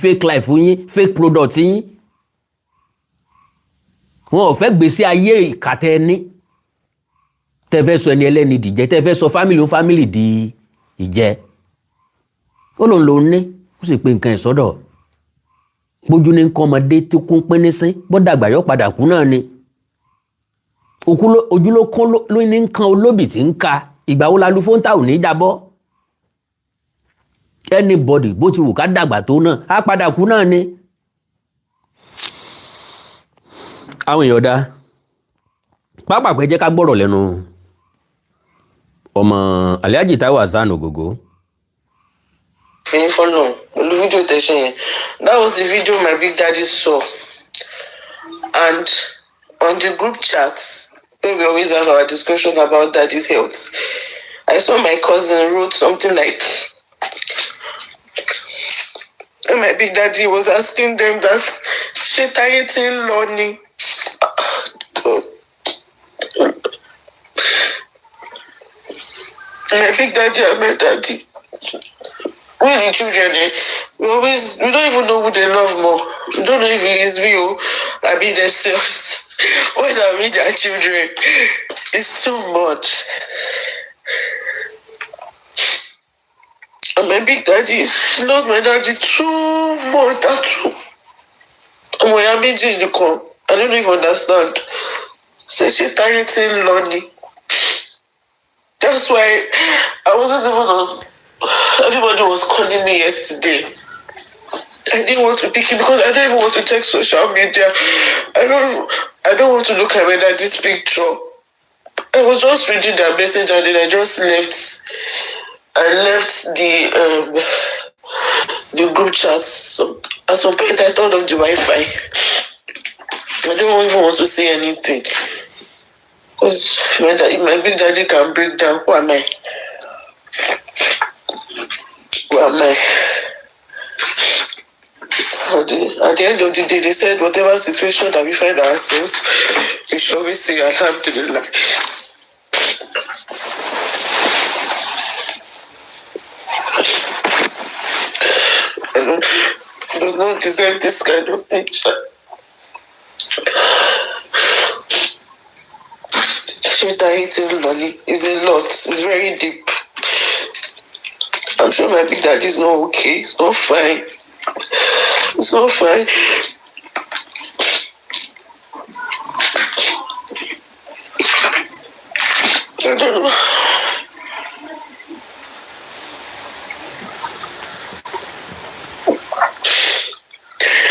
fake life yín, fake product yín. Wọn ò fẹ́ gbèsè ayé ìkàtẹ́ ẹni tẹ́ fẹ́ sọ ẹni ẹlẹ́ni dìjẹ́, tẹ́ fẹ́ sọ family ń family di ìjẹ́. Ó lóun lòun ní, ó sì pe nǹkan ẹ̀ sọ́dọ̀. Bójú ní nǹkan ọmọdé tí kún pínísín, bó dàgbà yóò padà kú náà ni. Ojú ló kún ló ní nǹkan olóbì tí ń ka. Ìgbà wo la lu fóńtà ò ní jábọ́? Anybody, bó ti wù ká dàgbà tó náà, á padà kú náà ni. Àwọn èèyàn dá pápákọ̀. Ẹ jẹ́ ká gbọ́rọ̀ lẹ́nu ọmọ Alhaji Taiwo Hassan Ogogo. Fi yín fọ́lọ̀ pẹ̀lú fídíò tẹ̀sán yẹn. That was the video my big daddy saw, and on the group chat wey we always have our discussion about daddy's health, I saw my cousin wrote something like, and my big daddy was asking them that, ṣé Táyé ti ń lọ ni? God. My big daddy and my daddy, we the children, eh, we don't even know who they love more. We don't know if it is real, I mean themselves, when I mean their children. It's too much. And my big daddy loves my daddy too much. That too. Ọmọ ìyá méjì nìkan. I don't even understand. Ṣé Táyé ti ń lọ ni? That's why I wasn't even on. Everybody was calling me yesterday. I didn't want to pick it because I don't even want to check social media. I don't want to look at my daddy's picture. I was just reading their message and then I just left. I left the group chat. So at some point I turned off the Wi-Fi. I don't even want to say anything. Because my big daddy can break down. Who am I? Who am I? At the end of the day, they said whatever situation that we find ourselves, we should always say Alhamdulillah. I don't, does not deserve this kind of thing. Ṣé Táyé ti ń lọ ni is a lot. It's very deep. I'm sure my big daddy is not okay. It's not fine. It's not fine. I don't know.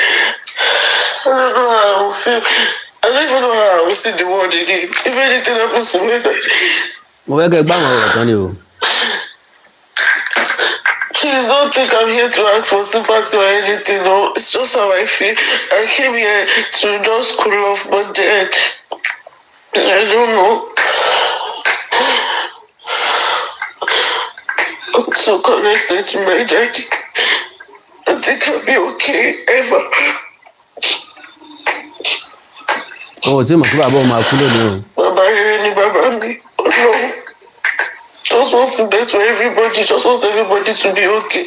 I don't know how I will feel. I don't even know how I will see the world again. If anything happens to me, Mo fẹ́ kẹ́ ẹ gbọ́ àwọn ọ̀rọ̀ kan ni o. Please don't think I'm here to ask for sympathy or anything. No, it's just how I feel. I came here to just cool off, but then I don't know. I'm so connected to my daddy. I think I'll be okay ever. O ò tí mọ̀ pé bàbá òun máa kú lónìí o. Bàbá rere ni bàbá mi. Ọlọ́run. Just wants the best for everybody. Just wants everybody to be okay.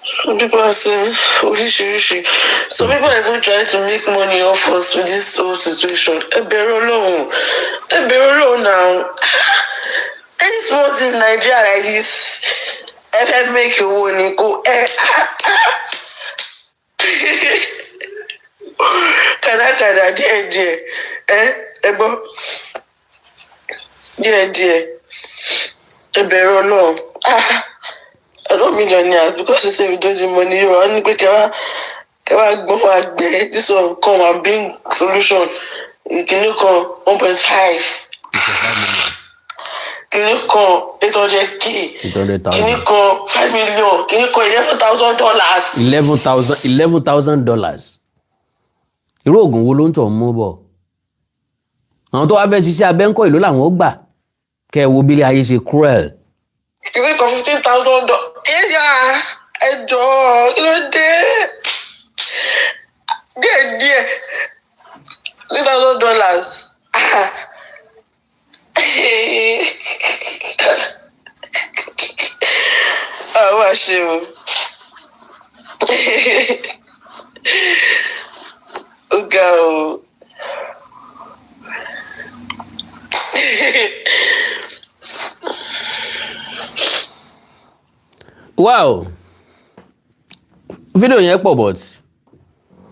Some people are saying oríṣiríṣi. Some people are even trying to make money off us with this whole situation. Ẹ bẹ̀rù Ọlọ́run. Ẹ bẹ̀rù Ọlọ́run now. Any small thing in Nigeria like this, ẹ fẹ́ make owó ni kò ẹ. Kàdákàdá díẹ̀díẹ̀, ẹ ẹ gbọ́ díẹ̀díẹ̀, ẹ bẹ̀rù Ọlọ́run. Ah, I don't millionaires because you say we don't need money. You are pé kẹwàá kẹwàá gbọ́n wá gbé this one come and bring solution. Kìíní kan 1.5, kìíní kan 800K, 800,000. kìíní kan 5 million, kìíní kan $11,000. 11,000, $11,000. Irú oògùn wo ló ń tọ̀ ń mú bọ̀? Àwọn tó wá fẹ́ ṣiṣẹ́ abẹ́ńkọ́, ìlú làwọn ó gbà. Kẹ́ ẹ wo bí ilé ayé ṣe cruel. Kìíní kan $15,000. Ẹ̀yà, ẹ jọ̀ọ́, kí ló dé? Díẹ̀ díẹ̀, $3,000. Ah, wá ṣe o. Ó ga o. Wow, fídíò yẹn pọ̀, but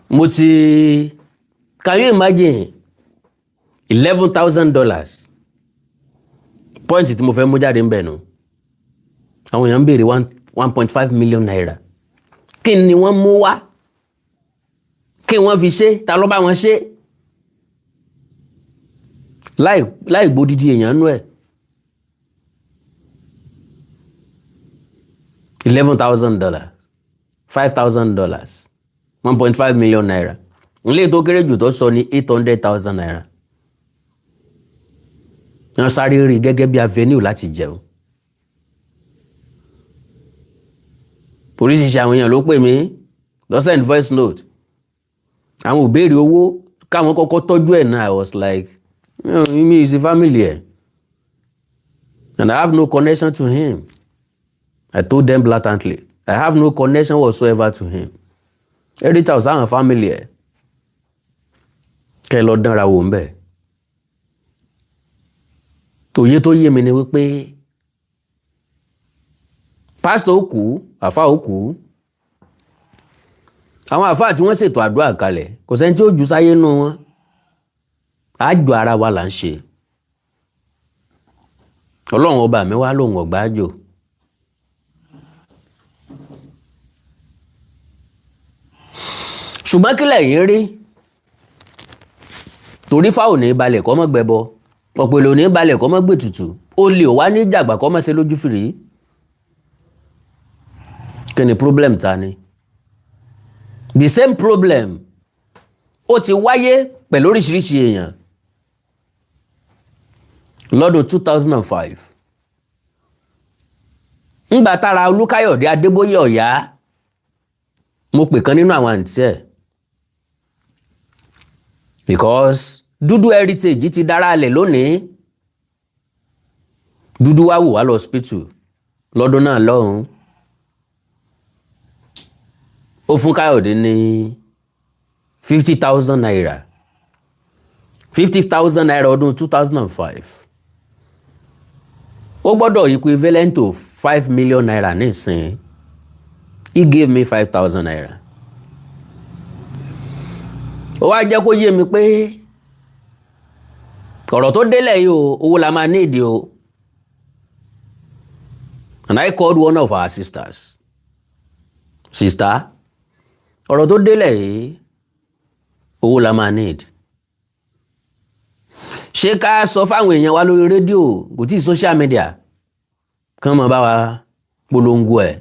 mo ti, can you imagine $11,000? Point tí mo fẹ́ mú jáde ń bẹ̀ nù, àwọn èèyàn ń béèrè 1.5 million naira. Kí ni wọ́n mú wá? Kí wọ́n fi ṣe? Ta ló bá wọn ṣe láì gbódìdí èèyàn nú ẹ̀? $11,000, $5,000, ₦1.5 million. Ilé tó kéré jù tó sọ ní ₦800,000. Wọ́n sáré rí gẹ́gẹ́ bí avenue láti jẹun. Oríṣiríṣi àwọn èèyàn ló pè mí, lọ send voice note. Àwọn ò béèrè owó, káwọn kọ́kọ́ tọ́jú ẹ̀ náà. I was like, me is a family ẹ̀ and I have no connection to him. I told them blatantly, I have no connection whatsoever to him. Ẹ reach out sáwọn family ẹ̀, kẹ́ ẹ lọ dánra wò ń bẹ̀. Òye tó yé mi ni wípé pásítọ̀ ó kú, àfáà ó kú. Àwọn àfáà tí wọ́n ṣètò àdúrà kalẹ̀, kò sẹ́ni tí ó jù sáyé nù wọn. Àjò ara wa là ń ṣe. Ọlọ́run ọba mi wá lòun ọ̀gbá àjò. Ṣùgbọ́n kí lẹ̀yin rí? Torí fáwọn ò ní balẹ̀ kọ́ mọ́ gbẹbọ, ọ̀pẹ̀lẹ̀ ò ní balẹ̀ kọ́ mọ́ gbètùtù, ó lè wá ní jàgbà kọ́ mọ́ ṣe lójú fìrí. Kí ni problem ta ni? The same problem ó ti wáyé pẹ̀lú oríṣiríṣi èèyàn lọ́dún 2005. Ńgbà tára Olúkáyọ̀dé Adébóyè ọ̀yá, mo pè kan nínú àwọn àǹtí ẹ̀, because dúdú heritage ti dára alẹ̀ lónìí. Dúdú wá wò wá lọ hospital lọ́dún náà lọ́hùn. Ó fún Káyọ̀dé ní ₦50,000, ₦50,000 ọdún 2005, ó gbọ́dọ̀ equivalent to ₦5 million nísìnyí. He gave me ₦5,000. Ó wá jẹ́ kó yé mi pé ọ̀rọ̀ tó délẹ̀ yìí o, owó la máa ní ìdí o. And I called one of our sisters. "Sister, ọ̀rọ̀ tó délẹ̀ yìí, owó la máa need. Ṣé ká sọ fáwọn èèyàn wa lórí rédíò, kò tí ì social media, kán mọ̀ bá wa polongo ẹ̀?"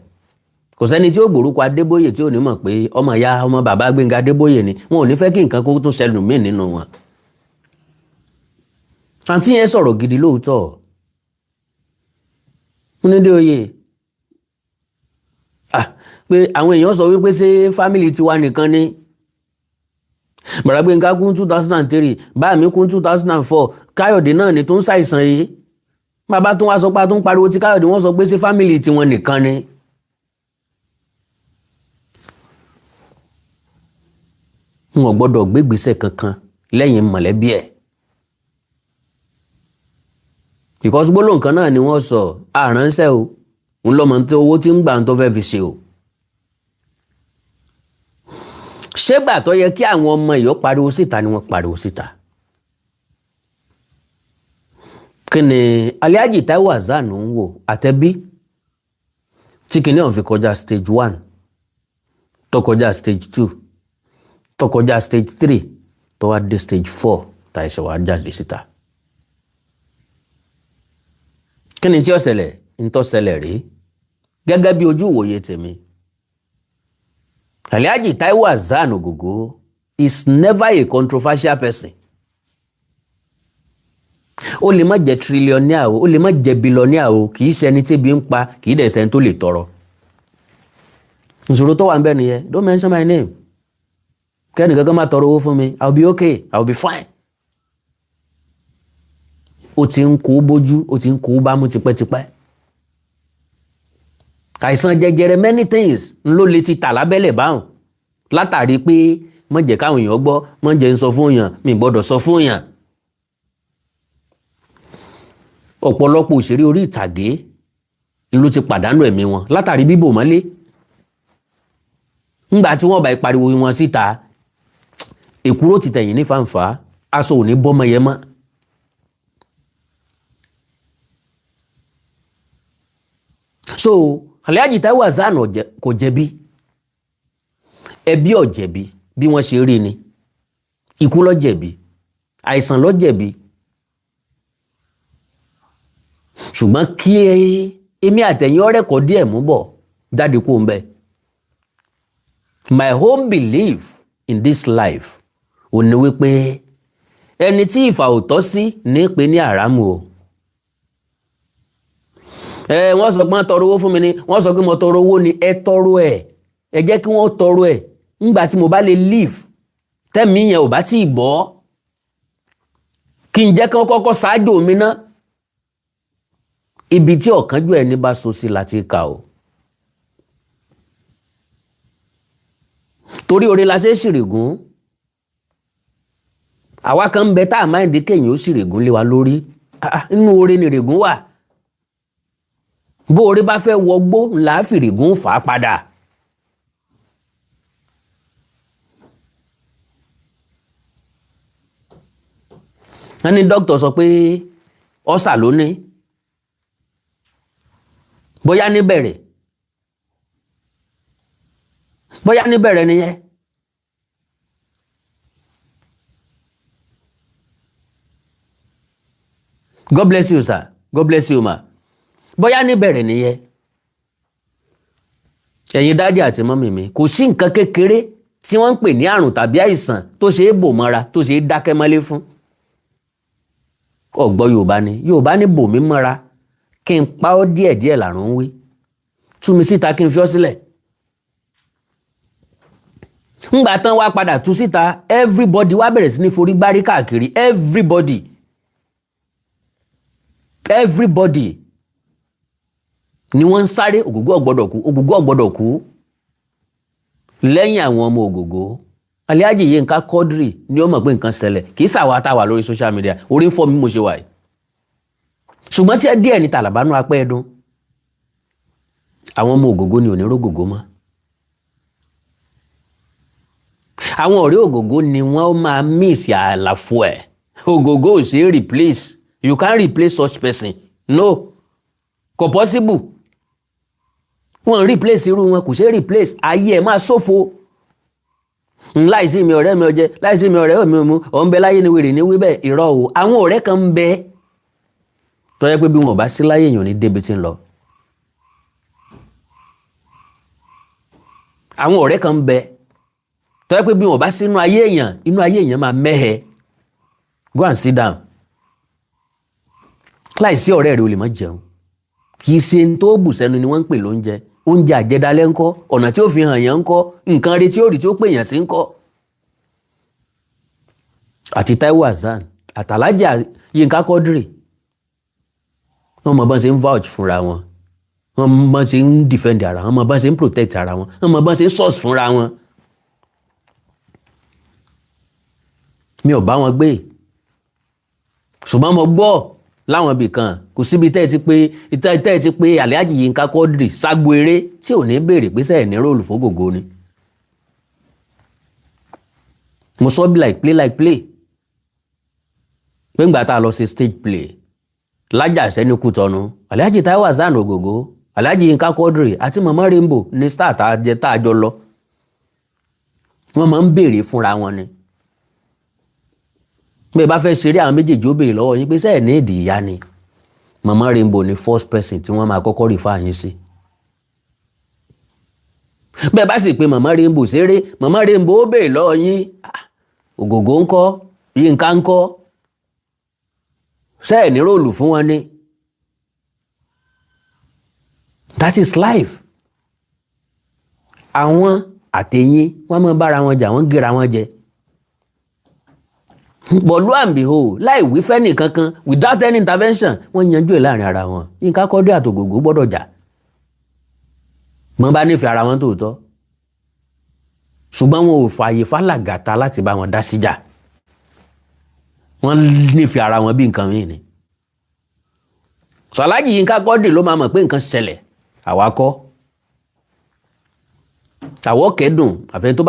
Kò sẹ́ni tí ó gbòrúkọ Adébóyè tí ò ní mọ̀ pé ọmọ ìyá ọmọ bàbá Gbẹ́ngà Adébóyè ni. Wọn ò ní fẹ́ kí nǹkan kó tún ṣẹlù míì nínú wọn. Àǹtí yẹn sọ̀rọ̀ gidi lóòótọ́. Nídìí oyè, ah, pé àwọn èèyàn sọ wípé ṣé family tiwa nìkan ni? Bàrà Gbẹ́ngà kú 2003, bá mi kú 2004, Káyọ̀dé náà ni tó ń ṣàìsàn yìí. Bàbá tó wá sọ pé a tó ń pariwo ti Káyọ̀dé, wọ́n sọ pé ṣé family tiwọn nìkan ni? N ò gbọ́dọ̀ gbégbèsè kankan lẹ́yìn mọ̀lẹ́bí ẹ̀, because gbólóhùn kan náà ni wọ́n sọ, àránṣẹ́ o, ń lọ́mọ tó owó tí ń gbà ń tó fẹ́ fi ṣe o. Ṣégbà tó yẹ kí àwọn ọmọ yìí ó pariwo síta ni wọ́n pariwo síta? Kí ni Alhaji Taiwo Hassan ń wò àtẹ̀bí tí kìnìún ọ̀hún fi kọjá stage one, tó kọjá stage two, tó kọjá stage three, tó wá dé stage four, tá ẹsẹ̀ wá jáde síta? Kí ni tí ó ṣẹlẹ̀? Ń tó ṣẹlẹ̀ rí gẹ́gẹ́ bí ojú ìwòye tèmi, Alhaji Taiwo Hassan Ogogo is never a controversial person. Ó lè má jẹ́ trillionaire o, ó lè má jẹ́ billionaire o, kì í ṣẹni tí ebi ń pa, kì í dẹ̀ ṣẹni tó lè tọrọ. Ìṣòro tó wà ń bẹ nìyẹn. Don't mention my name, kẹ́ni kankan má tọrọ owó fún mi. I will be okay, I will be fine. Ó ti ń kó bójú, ó ti ń kó bámú tipẹ́tipẹ́. Àìsàn jẹjẹrẹ, many things ń ló lè ti tà lábẹ́lẹ̀ báwọn. Látàrí pé má jẹ́ káwọn èèyàn gbọ́, má jẹ́ ń sọ fún èèyàn, mi gbọ́dọ̀ sọ fún èèyàn. Ọ̀pọ̀lọpọ̀ òṣèré orí ìtàgé ló ti pàdánù ẹ̀mí wọn látàrí bíbò mọ́lé. Ńgbà tí wọ́n bá pariwo wọn síta, èkúrò ti tẹ̀yìn ní fàǹfà, aṣọ ò ní bọ́mọ yẹn mọ́. So Alhaji Taiwo Hassan kò jẹ̀bi, ẹbí ò jẹ̀bi bí wọ́n ṣe rí ni, ikú ló jẹ̀bi, àìsàn ló jẹ̀bi. Ṣùgbọ́n kí èmi àtẹ̀yìn ọ̀rẹ́ kọ́ díẹ̀ mú bọ̀ jáde kó ń bẹ. My own belief in this life ò ní wípé ẹni tí ìfà ò tọ́ sí ní pé ní àràmù o. Ẹ wọ́n sọ pé wọ́n tọrọ owó fún mi ni, wọ́n sọ pé mo tọrọ owó ni, ẹ tọrọ ẹ̀, ẹ jẹ́ kí wọ́n tọrọ ẹ̀. Ńgbà tí mo bá lè live, tẹ́mi yẹn ò bá tí ì bọ́, kí n jẹ́ kí wọ́n kọ́kọ́ ṣáájú mi ná. Ibi tí ọ̀kánjú ẹni bá so sí láti kà o. Torí oore la ṣe ṣìrìgún. Àwa kan ń bẹ tá a máa ń di kéèyàn ó ṣìrìgún lé wa lórí. Inú oore ni ìrìgún wà. Bó oore bá fẹ́ wọgbó ńlá fìrìgún fà á padà. Wọ́n ní dókítà sọ pé ọ́sà ló ní. Bóyá níbẹ̀rẹ̀, bóyá níbẹ̀rẹ̀ nìyẹn. God bless you, sir. God bless you, ma. Bóyá níbẹ̀rẹ̀ nìyẹn. Ẹ̀yin daddy àti mummy mi, kò sí nǹkan kékeré tí wọ́n ń pè ní àrùn tàbí àìsàn tó ṣe é bò mọ́ra, tó ṣe é dákẹ́ mọ́lé fún. Ọ̀gbọ́ Yorùbá ni, Yorùbá ní bò mí mọ́ra kí n pa ọ́ díẹ̀díẹ̀ làrùn ń wí. Tú mi síta kí n fi ọ́ sílẹ̀. Ngbà tán wá padà tú síta, everybody wá bẹ̀rẹ̀ sí ní forí gbárí káàkiri. Everybody, everybody ni wọ́n ń sáré Ògògó ò gbọ́dọ̀ kú, Ògògó ò gbọ́dọ̀ kú. Lẹ́yìn àwọn ọmọ Ògògó, Alhaji Yinka Quadri ni ó mọ̀ pé nǹkan ṣẹlẹ̀, kì í ṣàwa tá a wà lórí social media, orí ń fọ́ mi mo ṣe wà yìí. Ṣùgbọ́n tí ẹ díẹ̀ ní tàlàbánú apẹ́ ẹdun, àwọn ọmọ Ògògó ni ò ní rógògó mọ́. Àwọn ọ̀rẹ́ Ògògó ni wọ́n máa miss àlàfo ẹ̀. Ògògó ò ṣeé replace. You can't replace such person. No, kò possible. Wọ́n replace irú wọn, kò ṣeé replace. Ayé ẹ̀ máa ṣòfò. Láìsí mi ọ̀rẹ́ mi ọjẹ́, láìsí mi ọ̀rẹ́ mi òmu, ọ̀ ń bẹ láyé ni wèrè ní wíbẹ̀, irọ́ o. Àwọn ọ̀rẹ́ kan ń bẹ tó yẹ pé bí wọn ò bá sí láyé èèyàn ní débi tí ń lọ. Àwọn ọ̀rẹ́ kan ń bẹ tó yẹ pé bí wọn ò bá sí inú ayé èèyàn, inú ayé èèyàn máa mẹ́hẹ. Go and sit down. Láìsí ọ̀rẹ́ rẹ o lè má jẹun. Kì í ṣe tó bù sẹ́nu ni wọ́n ń pè lóúnjẹ. Oúnjẹ àjẹdálẹ́ ńkọ́, ọ̀nà tí ó fi hàn yàn ńkọ́, nǹkan rí tí ó rí tí ó pè yàn sí ńkọ́. Àti Taiwo Hassan, àtàlájà Yinka Quadri, wọ́n mọ bọ́n ṣe ń vouch fúnra wọn, wọ́n mọ bọ́n ṣe ń defend ara wọn, wọ́n mọ bọ́n ṣe ń protect ara wọn, wọ́n mọ bọ́n ṣe ń source fúnra wọn. Mi ò bá wọn gbé, ṣùgbọ́n mo gbọ́ láwọn ibì kan, kò síbi tẹ́ ẹ ti pé tẹ́ ẹ ti pé Alhaji Yinka Quadri ságbo eré tí ò ní béèrè pé sẹ́ẹ̀ ní role fógògó ni. Mo sọ bí like play like play pé ńgbà tá a lọ ṣe stage play lájàṣẹ́ ní Kútọ́nù, Alhaji Taiwo Hassan Ògògó, Alhaji Yinka Quadri àti Mama Rainbow ní star tá a jẹ tá a jọ lọ. Wọ́n máa ń béèrè fúnra wọn ni. Bí ẹ bá fẹ́ ṣeré, àwọn méjèèjì ó béèrè lọ́wọ́ yín pé sẹ́ẹ̀ ní èdè ìyá ni. Mama Rainbow ni first person tí wọ́n máa kọ́kọ́ refer yín sí. Bẹ́ẹ̀ bá sì pé Mama Rainbow ṣeré, Mama Rainbow ó béèrè lọ́wọ́ yín, Ògògó ńkọ́, Yínká ńkọ́, sẹ́ẹ̀ ní role fún wọn ni. That is life. Àwọn àtẹ̀yìn wọ́n máa bára wọn jà, wọ́n gé ra wọn jẹ. But lo and behold, láì wí fẹ́nì kankan, without any intervention, wọ́n yanjú ẹ̀ láàrin ara wọn. Yínká Quadri àtògògó gbọ́dọ̀ jà mọ́ bá nífẹ̀ẹ́ ara wọn tòótọ́. Ṣùgbọ́n wọn ò fààyè fálàgàtà láti bá wọn dá síjà. Wọ́n nífẹ̀ẹ́ ara wọn bí nǹkan mìíràn ni. Alhaji Yinka Quadri ló máa mọ̀ pé nǹkan ṣẹlẹ̀. Àwa kọ́ àwọ̀ kẹ́dùn. Àfẹ́ tó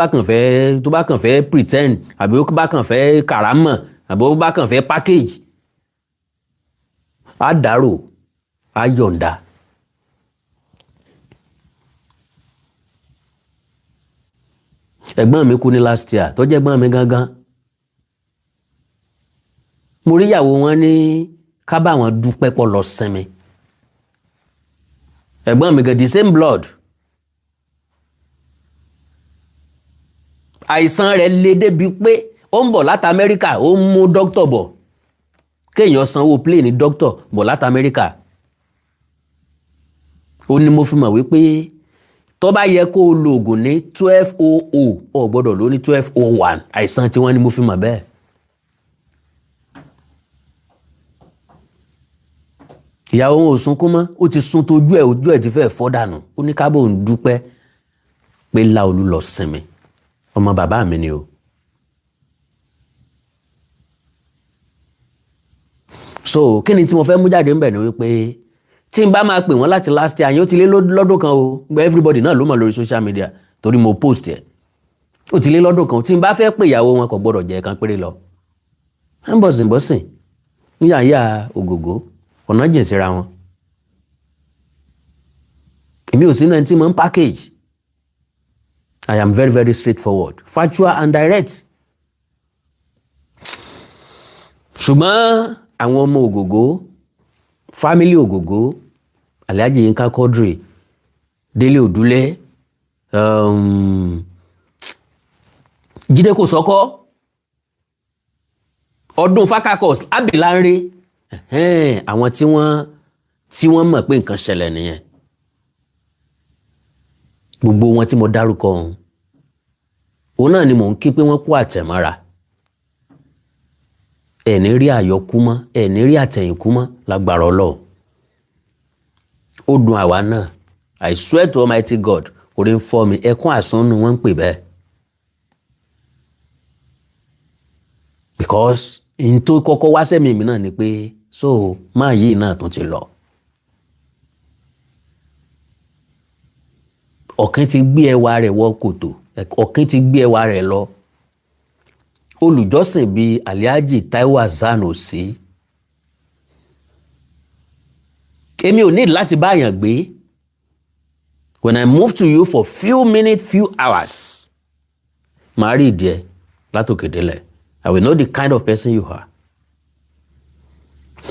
bá kàn fẹ́ pretend, àbí ó bá kàn fẹ́ kàrámọ̀, àbí ó bá kàn fẹ́ package, á dárò, á yọ̀ǹda. Ẹ̀gbọ́n mi kú ní last year, tó jẹ́ ẹ̀gbọ́n mi gangan. Mo rí ìyàwó wọn ní ká bá wọn dúpẹ́ pọ̀ lọ sinmi. Ẹ̀gbọ́n mi gan, the same blood. Àìsàn rẹ̀ le débi pé ó ń bọ̀ láti Amẹ́ríkà, ó ń mú dókítà bọ̀, kéèyàn sanwó plane dókítà bọ̀ láti Amẹ́ríkà. Ó ní mo fi mọ̀ wípé tó bá yẹ kó o lo oògùn ní 12:00, o gbọ́dọ̀ lò ní 12:01. Àìsàn tí wọ́n ní mo fi mọ̀ bẹ́ẹ̀. Ìyàwó wọn ò sunkún mọ́, ó ti sun tójú ẹ̀, ojú ẹ̀ ti fẹ́ fọ́ dànù. Ó ní kábò ń dúpẹ́ pé Láolú lọ sinmi. Ọmọ bàbá mi ni o. So kí ni tí mo fẹ́ mú jáde ńbẹ̀ ni wípé tí n bá máa pè wọ́n láti last year yẹn, ó ti lé lọ́dún kan o. Everybody náà ló mọ̀ lórí social media torí mo post ẹ̀. Ó ti lé lọ́dún kan. Tí n bá fẹ́ pè ìyàwó wọn, kò gbọ́dọ̀ jẹ́ kan péré lọ. À ń bọ̀sìn bọ̀sìn níyàyà ògògó, ọ̀nà jìn síra wọn. Èmi ò sínú ẹni tí mo ń package. I am very, very straightforward, factual and direct. Ṣùgbọ́n àwọn ọmọ Ògògó, family Ògògó, Alhaji Yinka Quadri, Délé Òdúlé, Jídé Kòsọ́kọ́, ọdún Fakakos Abilanre, àwọn tí wọ́n mọ̀ pé nǹkan ṣẹlẹ̀ nìyẹn. Gbogbo wọn tí mo dárúkọ ọ̀hún, òun náà ni mò ń kí pé wọ́n kú àtẹ̀mọ́ra. Ẹ̀ ní rí àyọkú mọ́, ẹ̀ ní rí àtẹ̀yìnkú mọ́ lágbára Ọlọ́run. Ó dùn àwa náà. I swear to Almighty God, orí ń fọ́ mi. Ẹkún àsánnu wọ́n ń pè bẹ́ẹ̀, because n tó kọ́kọ́ wá sẹ́mi mi náà ni pé so máa yìí náà tún ti lọ. Ọ̀kín ti gbé ẹwà rẹ̀ wọ kòtò, ọ̀kín ti gbé ẹwà rẹ̀ lọ. Olùjọ́sìn bíi Alhaji Taiwo Hassan ò sí. Èmi ò ní láti bá àyàn gbé. When I move to you for few minutes, few hours, màá rí ìdí ẹ látòkè délẹ̀. I will know the kind of person you are.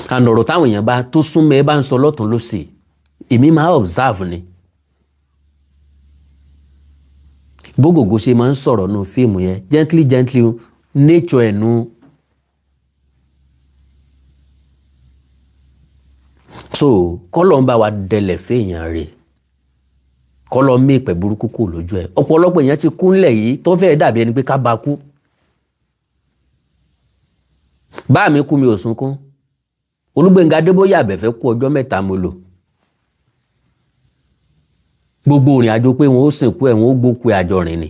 And ọ̀rọ̀ táwọn èèyàn bá tó súnmọ́ ẹ bá ń sọ lọ́tún lọ́sì, èmi máa observe ni. Bógògó ṣe máa ń sọ̀rọ̀ nù fíìmù yẹn, gently gently, nature ẹ̀ nu. So kọ́lọ̀ ń bá wa dẹlẹ̀ fẹ́yàn rè, kọ́lọ̀ mí ìpẹ́ burúkú kù lójú ẹ̀. Ọ̀pọ̀lọpọ̀ èèyàn ti kúnlẹ̀ yìí tó fẹ́ẹ́ dàbí ẹni pé ká bá kú. Bá mi kú, mi ò sunkún. Olúgbénga Adébóyè Àbẹ̀fẹ́ kú, ọjọ́ 3 mo lò. Gbogbo ìrìn àjò pé wọn ó sìnkú ẹ̀, wọn ó gbókú ẹ̀, àjọ rìn ni.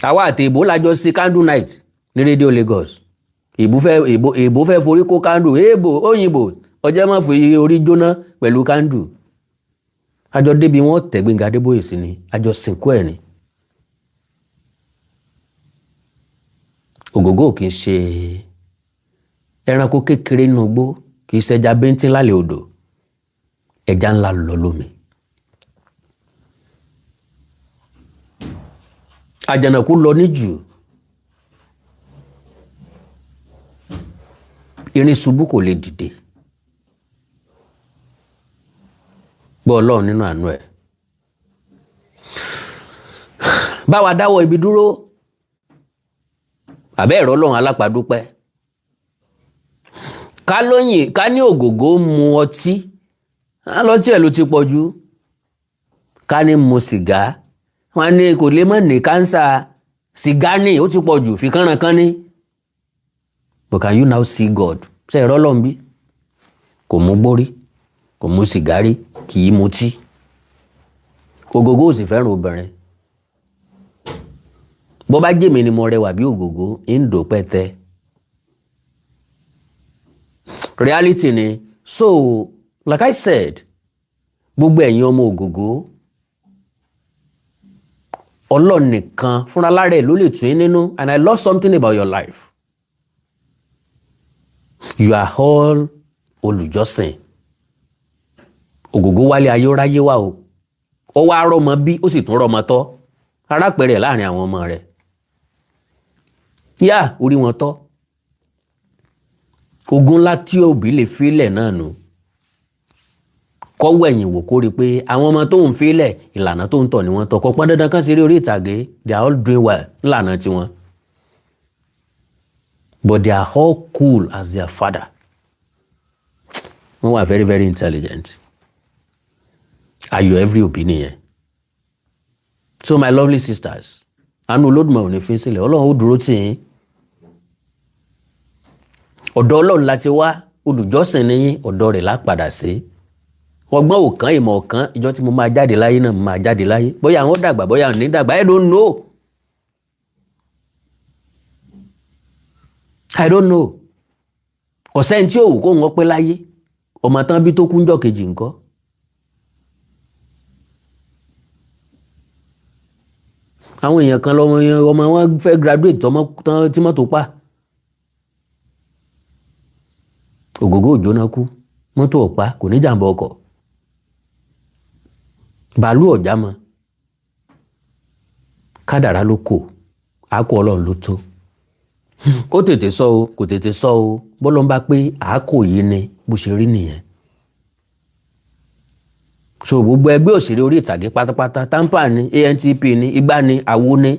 Àwa àti ìbò lájọ sí candle night ní rédíò Lagos. Ìbò fẹ́ ìbò, ìbò fẹ́ forí kó candle. Èèbò òyìnbó ọjọ́ má fi orí jóná pẹ̀lú candle. Àjọ débi wọn tẹ̀ Gbénga Adébóyè sí ni, àjọ sìnkú ẹ̀ ni. Ògògó kì í ṣe ẹranko kékeré nínú igbó, kì í ṣẹja bíntín lálẹ́ odò, ẹja ńlá lọ lómi. Àjànàkú lọ níjù, irin ṣubú, kò lè dìde. Gbọ́, Ọlọ́run nínú àánú ẹ̀ báwa dáwọ́ ibi dúró. Àbẹ́ ẹ̀rọ Ọlọ́run alápàdúpẹ́. Ká lóyìn, ká ní Ògògó mu ọtí, á lọtí ẹ̀ ló ti pọ̀ jù. Ká ní mu sìgá, wọn ní kò lè mọ̀ ní cancer. Sìgá ní ó ti pọ̀ jù, fi kánran ní. But can you now see God? Ṣe ẹ̀rọ Ọlọ́run bí kò mú gbórí, kò mú sìgá rí, kì í mutí. Ògògó ò sì fẹ́ràn obìnrin. Bó bá jèmi ni mo rẹwà bí Ògògó, ń dò pẹ́tẹ́. Reality ni. So like I said, gbogbo ẹ̀yin ọmọ Ògògó, Ọlọ́run nìkan fúnra lára ẹ̀ ló lè tún yín nínú. And I love something about your life: you are all olùjọ́sìn. Ògògó wálé ayé, ó ráyé wá o, ó wá rọ́mọ bí, ó sì tún rọ́mọ tọ́. Arápẹ̀rẹ̀ láàrin àwọn ọmọ rẹ̀ yá orí wọn tọ́. Ogun ńlá tí òbí lè filẹ̀ náà nù, kọ́wọ́ ẹ̀yìn wò, kó rí i pé àwọn ọmọ tó ń filẹ̀, ìlànà tó ń tọ̀ ni wọ́n tọ̀. Kò pọn dandan kán ṣeré orí ìtàgé. They are all doing well ńlànà tiwọn, but they are all cool as their father. Wọ́n wà very, very intelligent. Ayọ̀ every òbí nìyẹn. So my lovely sisters, àánú Olódùmarè ò ní fi sílẹ̀. Ọlọ́run ó dúró tì yín. Ọ̀dọ̀ Ọlọ́run la ti wá. Olùjọ́sìn ní yín, ọ̀dọ̀ rẹ̀ la padà sí. Ọgbọ́n òkan, ìmọ̀ ọ̀kan, ìjọ tí mo máa jáde láyé náà, mo máa jáde láyé. Bóyá àwọn dàgbà, bóyá àwọn ní dàgbà, I don't know, I don't know. Kò sẹ́ni tí òwú kó wọ́n pẹ́ láyé. Ọmọ tán bí tó kú ńjọ́ kejì ńkọ́? Àwọn èèyàn kan lọmọ yẹn, ọmọ wọn fẹ́ graduate, tọmọ tán tí mọ́tò pa. Ògògó òjóná kú, mọ́tò ọ̀pá, kò ní jàǹbá ọkọ̀, bàálù ọ̀já mọ́. Kádàrá ló kò àákò, Ọlọ́run ló tó. Ó tètè sọ o, kò tètè sọ o, bọ́lọ́ ń bá pé àákò yìí ni bó ṣe rí nìyẹn. So gbogbo ẹgbẹ́ òṣèré orí ìtàgé pátápátá, TAMPAN ní, ANTP ní, igbá ní, àwo ní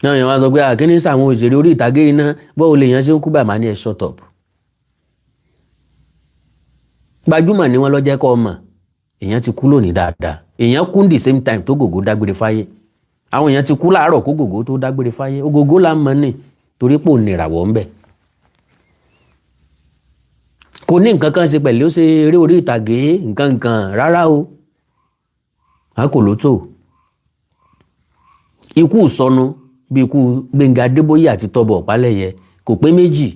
náà, yẹn wá sọ pé àkíní sàwọn òṣèré orí ìtàgé iná, bọ́ọ̀ lè yẹn ṣe ń kú bàmá ní ẹ̀, shut up. Gbajúmọ̀ ni wọ́n lọ jẹ́ kọ́ ọmọ èèyàn ti kú lónìí dáadáa. Èèyàn kú the same time tó Gògó dágbére fáyé. Àwọn èèyàn ti kú láàárọ̀ kó Gògó tó dágbére fáyé. Ògògó là ń mọ̀ ní torí pò ní ìràwọ̀ ńbẹ̀. Kò ní nǹkan kan ṣe pẹ̀lú ó ṣe eré orí ìtàgé nǹkan nǹkan rárá o. A kò ló tó ikú sọnù bí ikú Gbẹ́ngà Adébóyè àti Tọ́bọ̀ Ọ̀pálẹ̀yẹ kò pé méjì.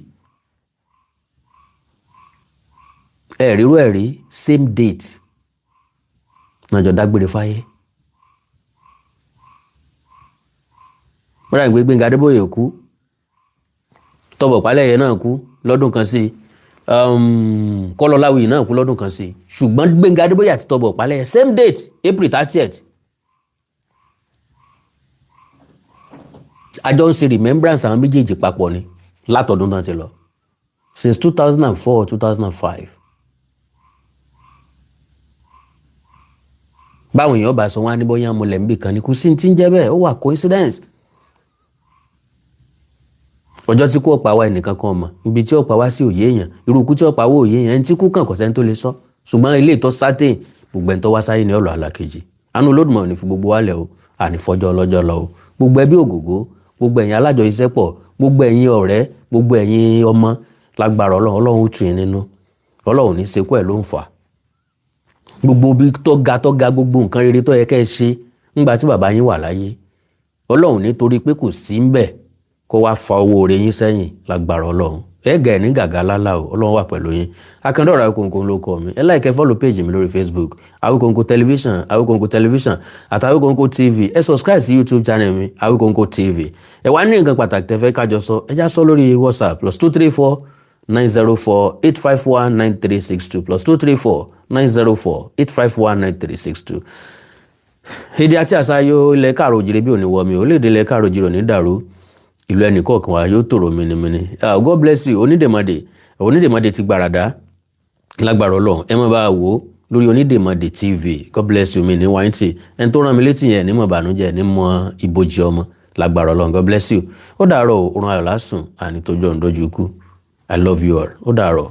Ẹ rírú ẹ̀ rí, same date náà jọ dágbére fáyé. Bọ́dà ìgbé Gbẹ́ngà Adébóyè kú, Tọ́bọ̀ Ọ̀pálẹ̀yẹ náà kú lọ́dún kan sí i, Kọ́lọ́láwìyí náà kú lọ́dún kan sí i, ṣùgbọ́n Gbẹ́ngà Adébóyè àti Tọ́bọ̀ Ọ̀pálẹ̀yẹ, same date, April 30th. Àjọ ń ṣe remembrance àwọn méjèèjì papọ̀ ni látọdún tán ti lọ, since 2004, 2005. Báwọn èèyàn bá sọ wọn á ní bóyá mo lẹ̀ ń bì kan ní, kò sí ti ń jẹ́ bẹ́ẹ̀. Ó wà coincidence. Ọjọ́ tí kò pa wá, ẹnìkan kan mọ̀ ibi tí ó pa wá sí. Òye èèyàn, irú ikú tí ó pa wá, òye èèyàn, ẹni tí kú kàn, kò sẹ́ni tó lè sọ. Ṣùgbọ́n ilé ìtọ́ certain, gbogbo ẹni tó wá sáyé ní ọ̀lọ́ àlàkejì. Àánú Olódùmarè ní fi gbogbo wa lẹ̀ o. Àní fọjọ́ ọlọ́jọ́ lọ o. Gbogbo ẹbí Ògògó, gbogbo ẹ̀yin alájọ iṣẹ́ pọ̀, gbogbo ẹ̀yin ọ̀rẹ́, gbogbo ẹ̀yin ọmọ, lágbára Ọlọ́run, Ọlọ́run ó tù yín nínú. Ọlọ́run ní sekú ẹ̀ ló ń fà gbogbo bí tó ga tó ga, gbogbo nǹkan rere tó yẹ kẹ́ ẹ ṣe ńgbà tí bàbá yín wà láyé, Ọlọ́run nítorí pé kò sí ń bẹ̀ kó wá fa owó oore yín sẹ́yìn. Lágbára Ọlọ́run, ẹ gà ẹ̀ ní gàgà lálá o. Ọlọ́run wà pẹ̀lú yín. Akandọ̀rọ̀ Awikonko ló kọ mi. Ẹ like, follow page mi lórí Facebook, Awikonko Television, Awikonko Television àti Awikonko TV. Ẹ subscribe sí YouTube channel mi, Awikonko TV. Ẹ wá ní nǹkan pàtàkì tẹ́ fẹ́ kájọ sọ, ẹ já sọ lórí WhatsApp, +234 904 851 9362, +234 904 851 9362. Èdè àti àṣà yóò ilẹ̀ káàrọ̀ òjìrè bí òní wọmi, orílẹ̀-èdè ilẹ̀ káàrọ̀ òjìrè òní dàrú, ìlú ẹnì kọ̀ọ̀kan wa yóò tòrò mìnìmìnì. God bless you. Onídèmọdè, Onídèmọdè ti gbàràdá. Lágbára Ọlọ́run, ẹ má bá a wò ó lórí Onídèmọdè TV. God bless you. Mi ní wáyé tì ẹni tó rán mi létí yẹn ní mọ̀ bànújẹ́ ní mọ̀ ibojì ọmọ. Lágbára Ọlọ́run, God bless you. Ó dàárọ̀, òrùn ayọ̀ lásùn àní tójú ọ̀run dójú ikú. I love you all. Ó dàárọ̀.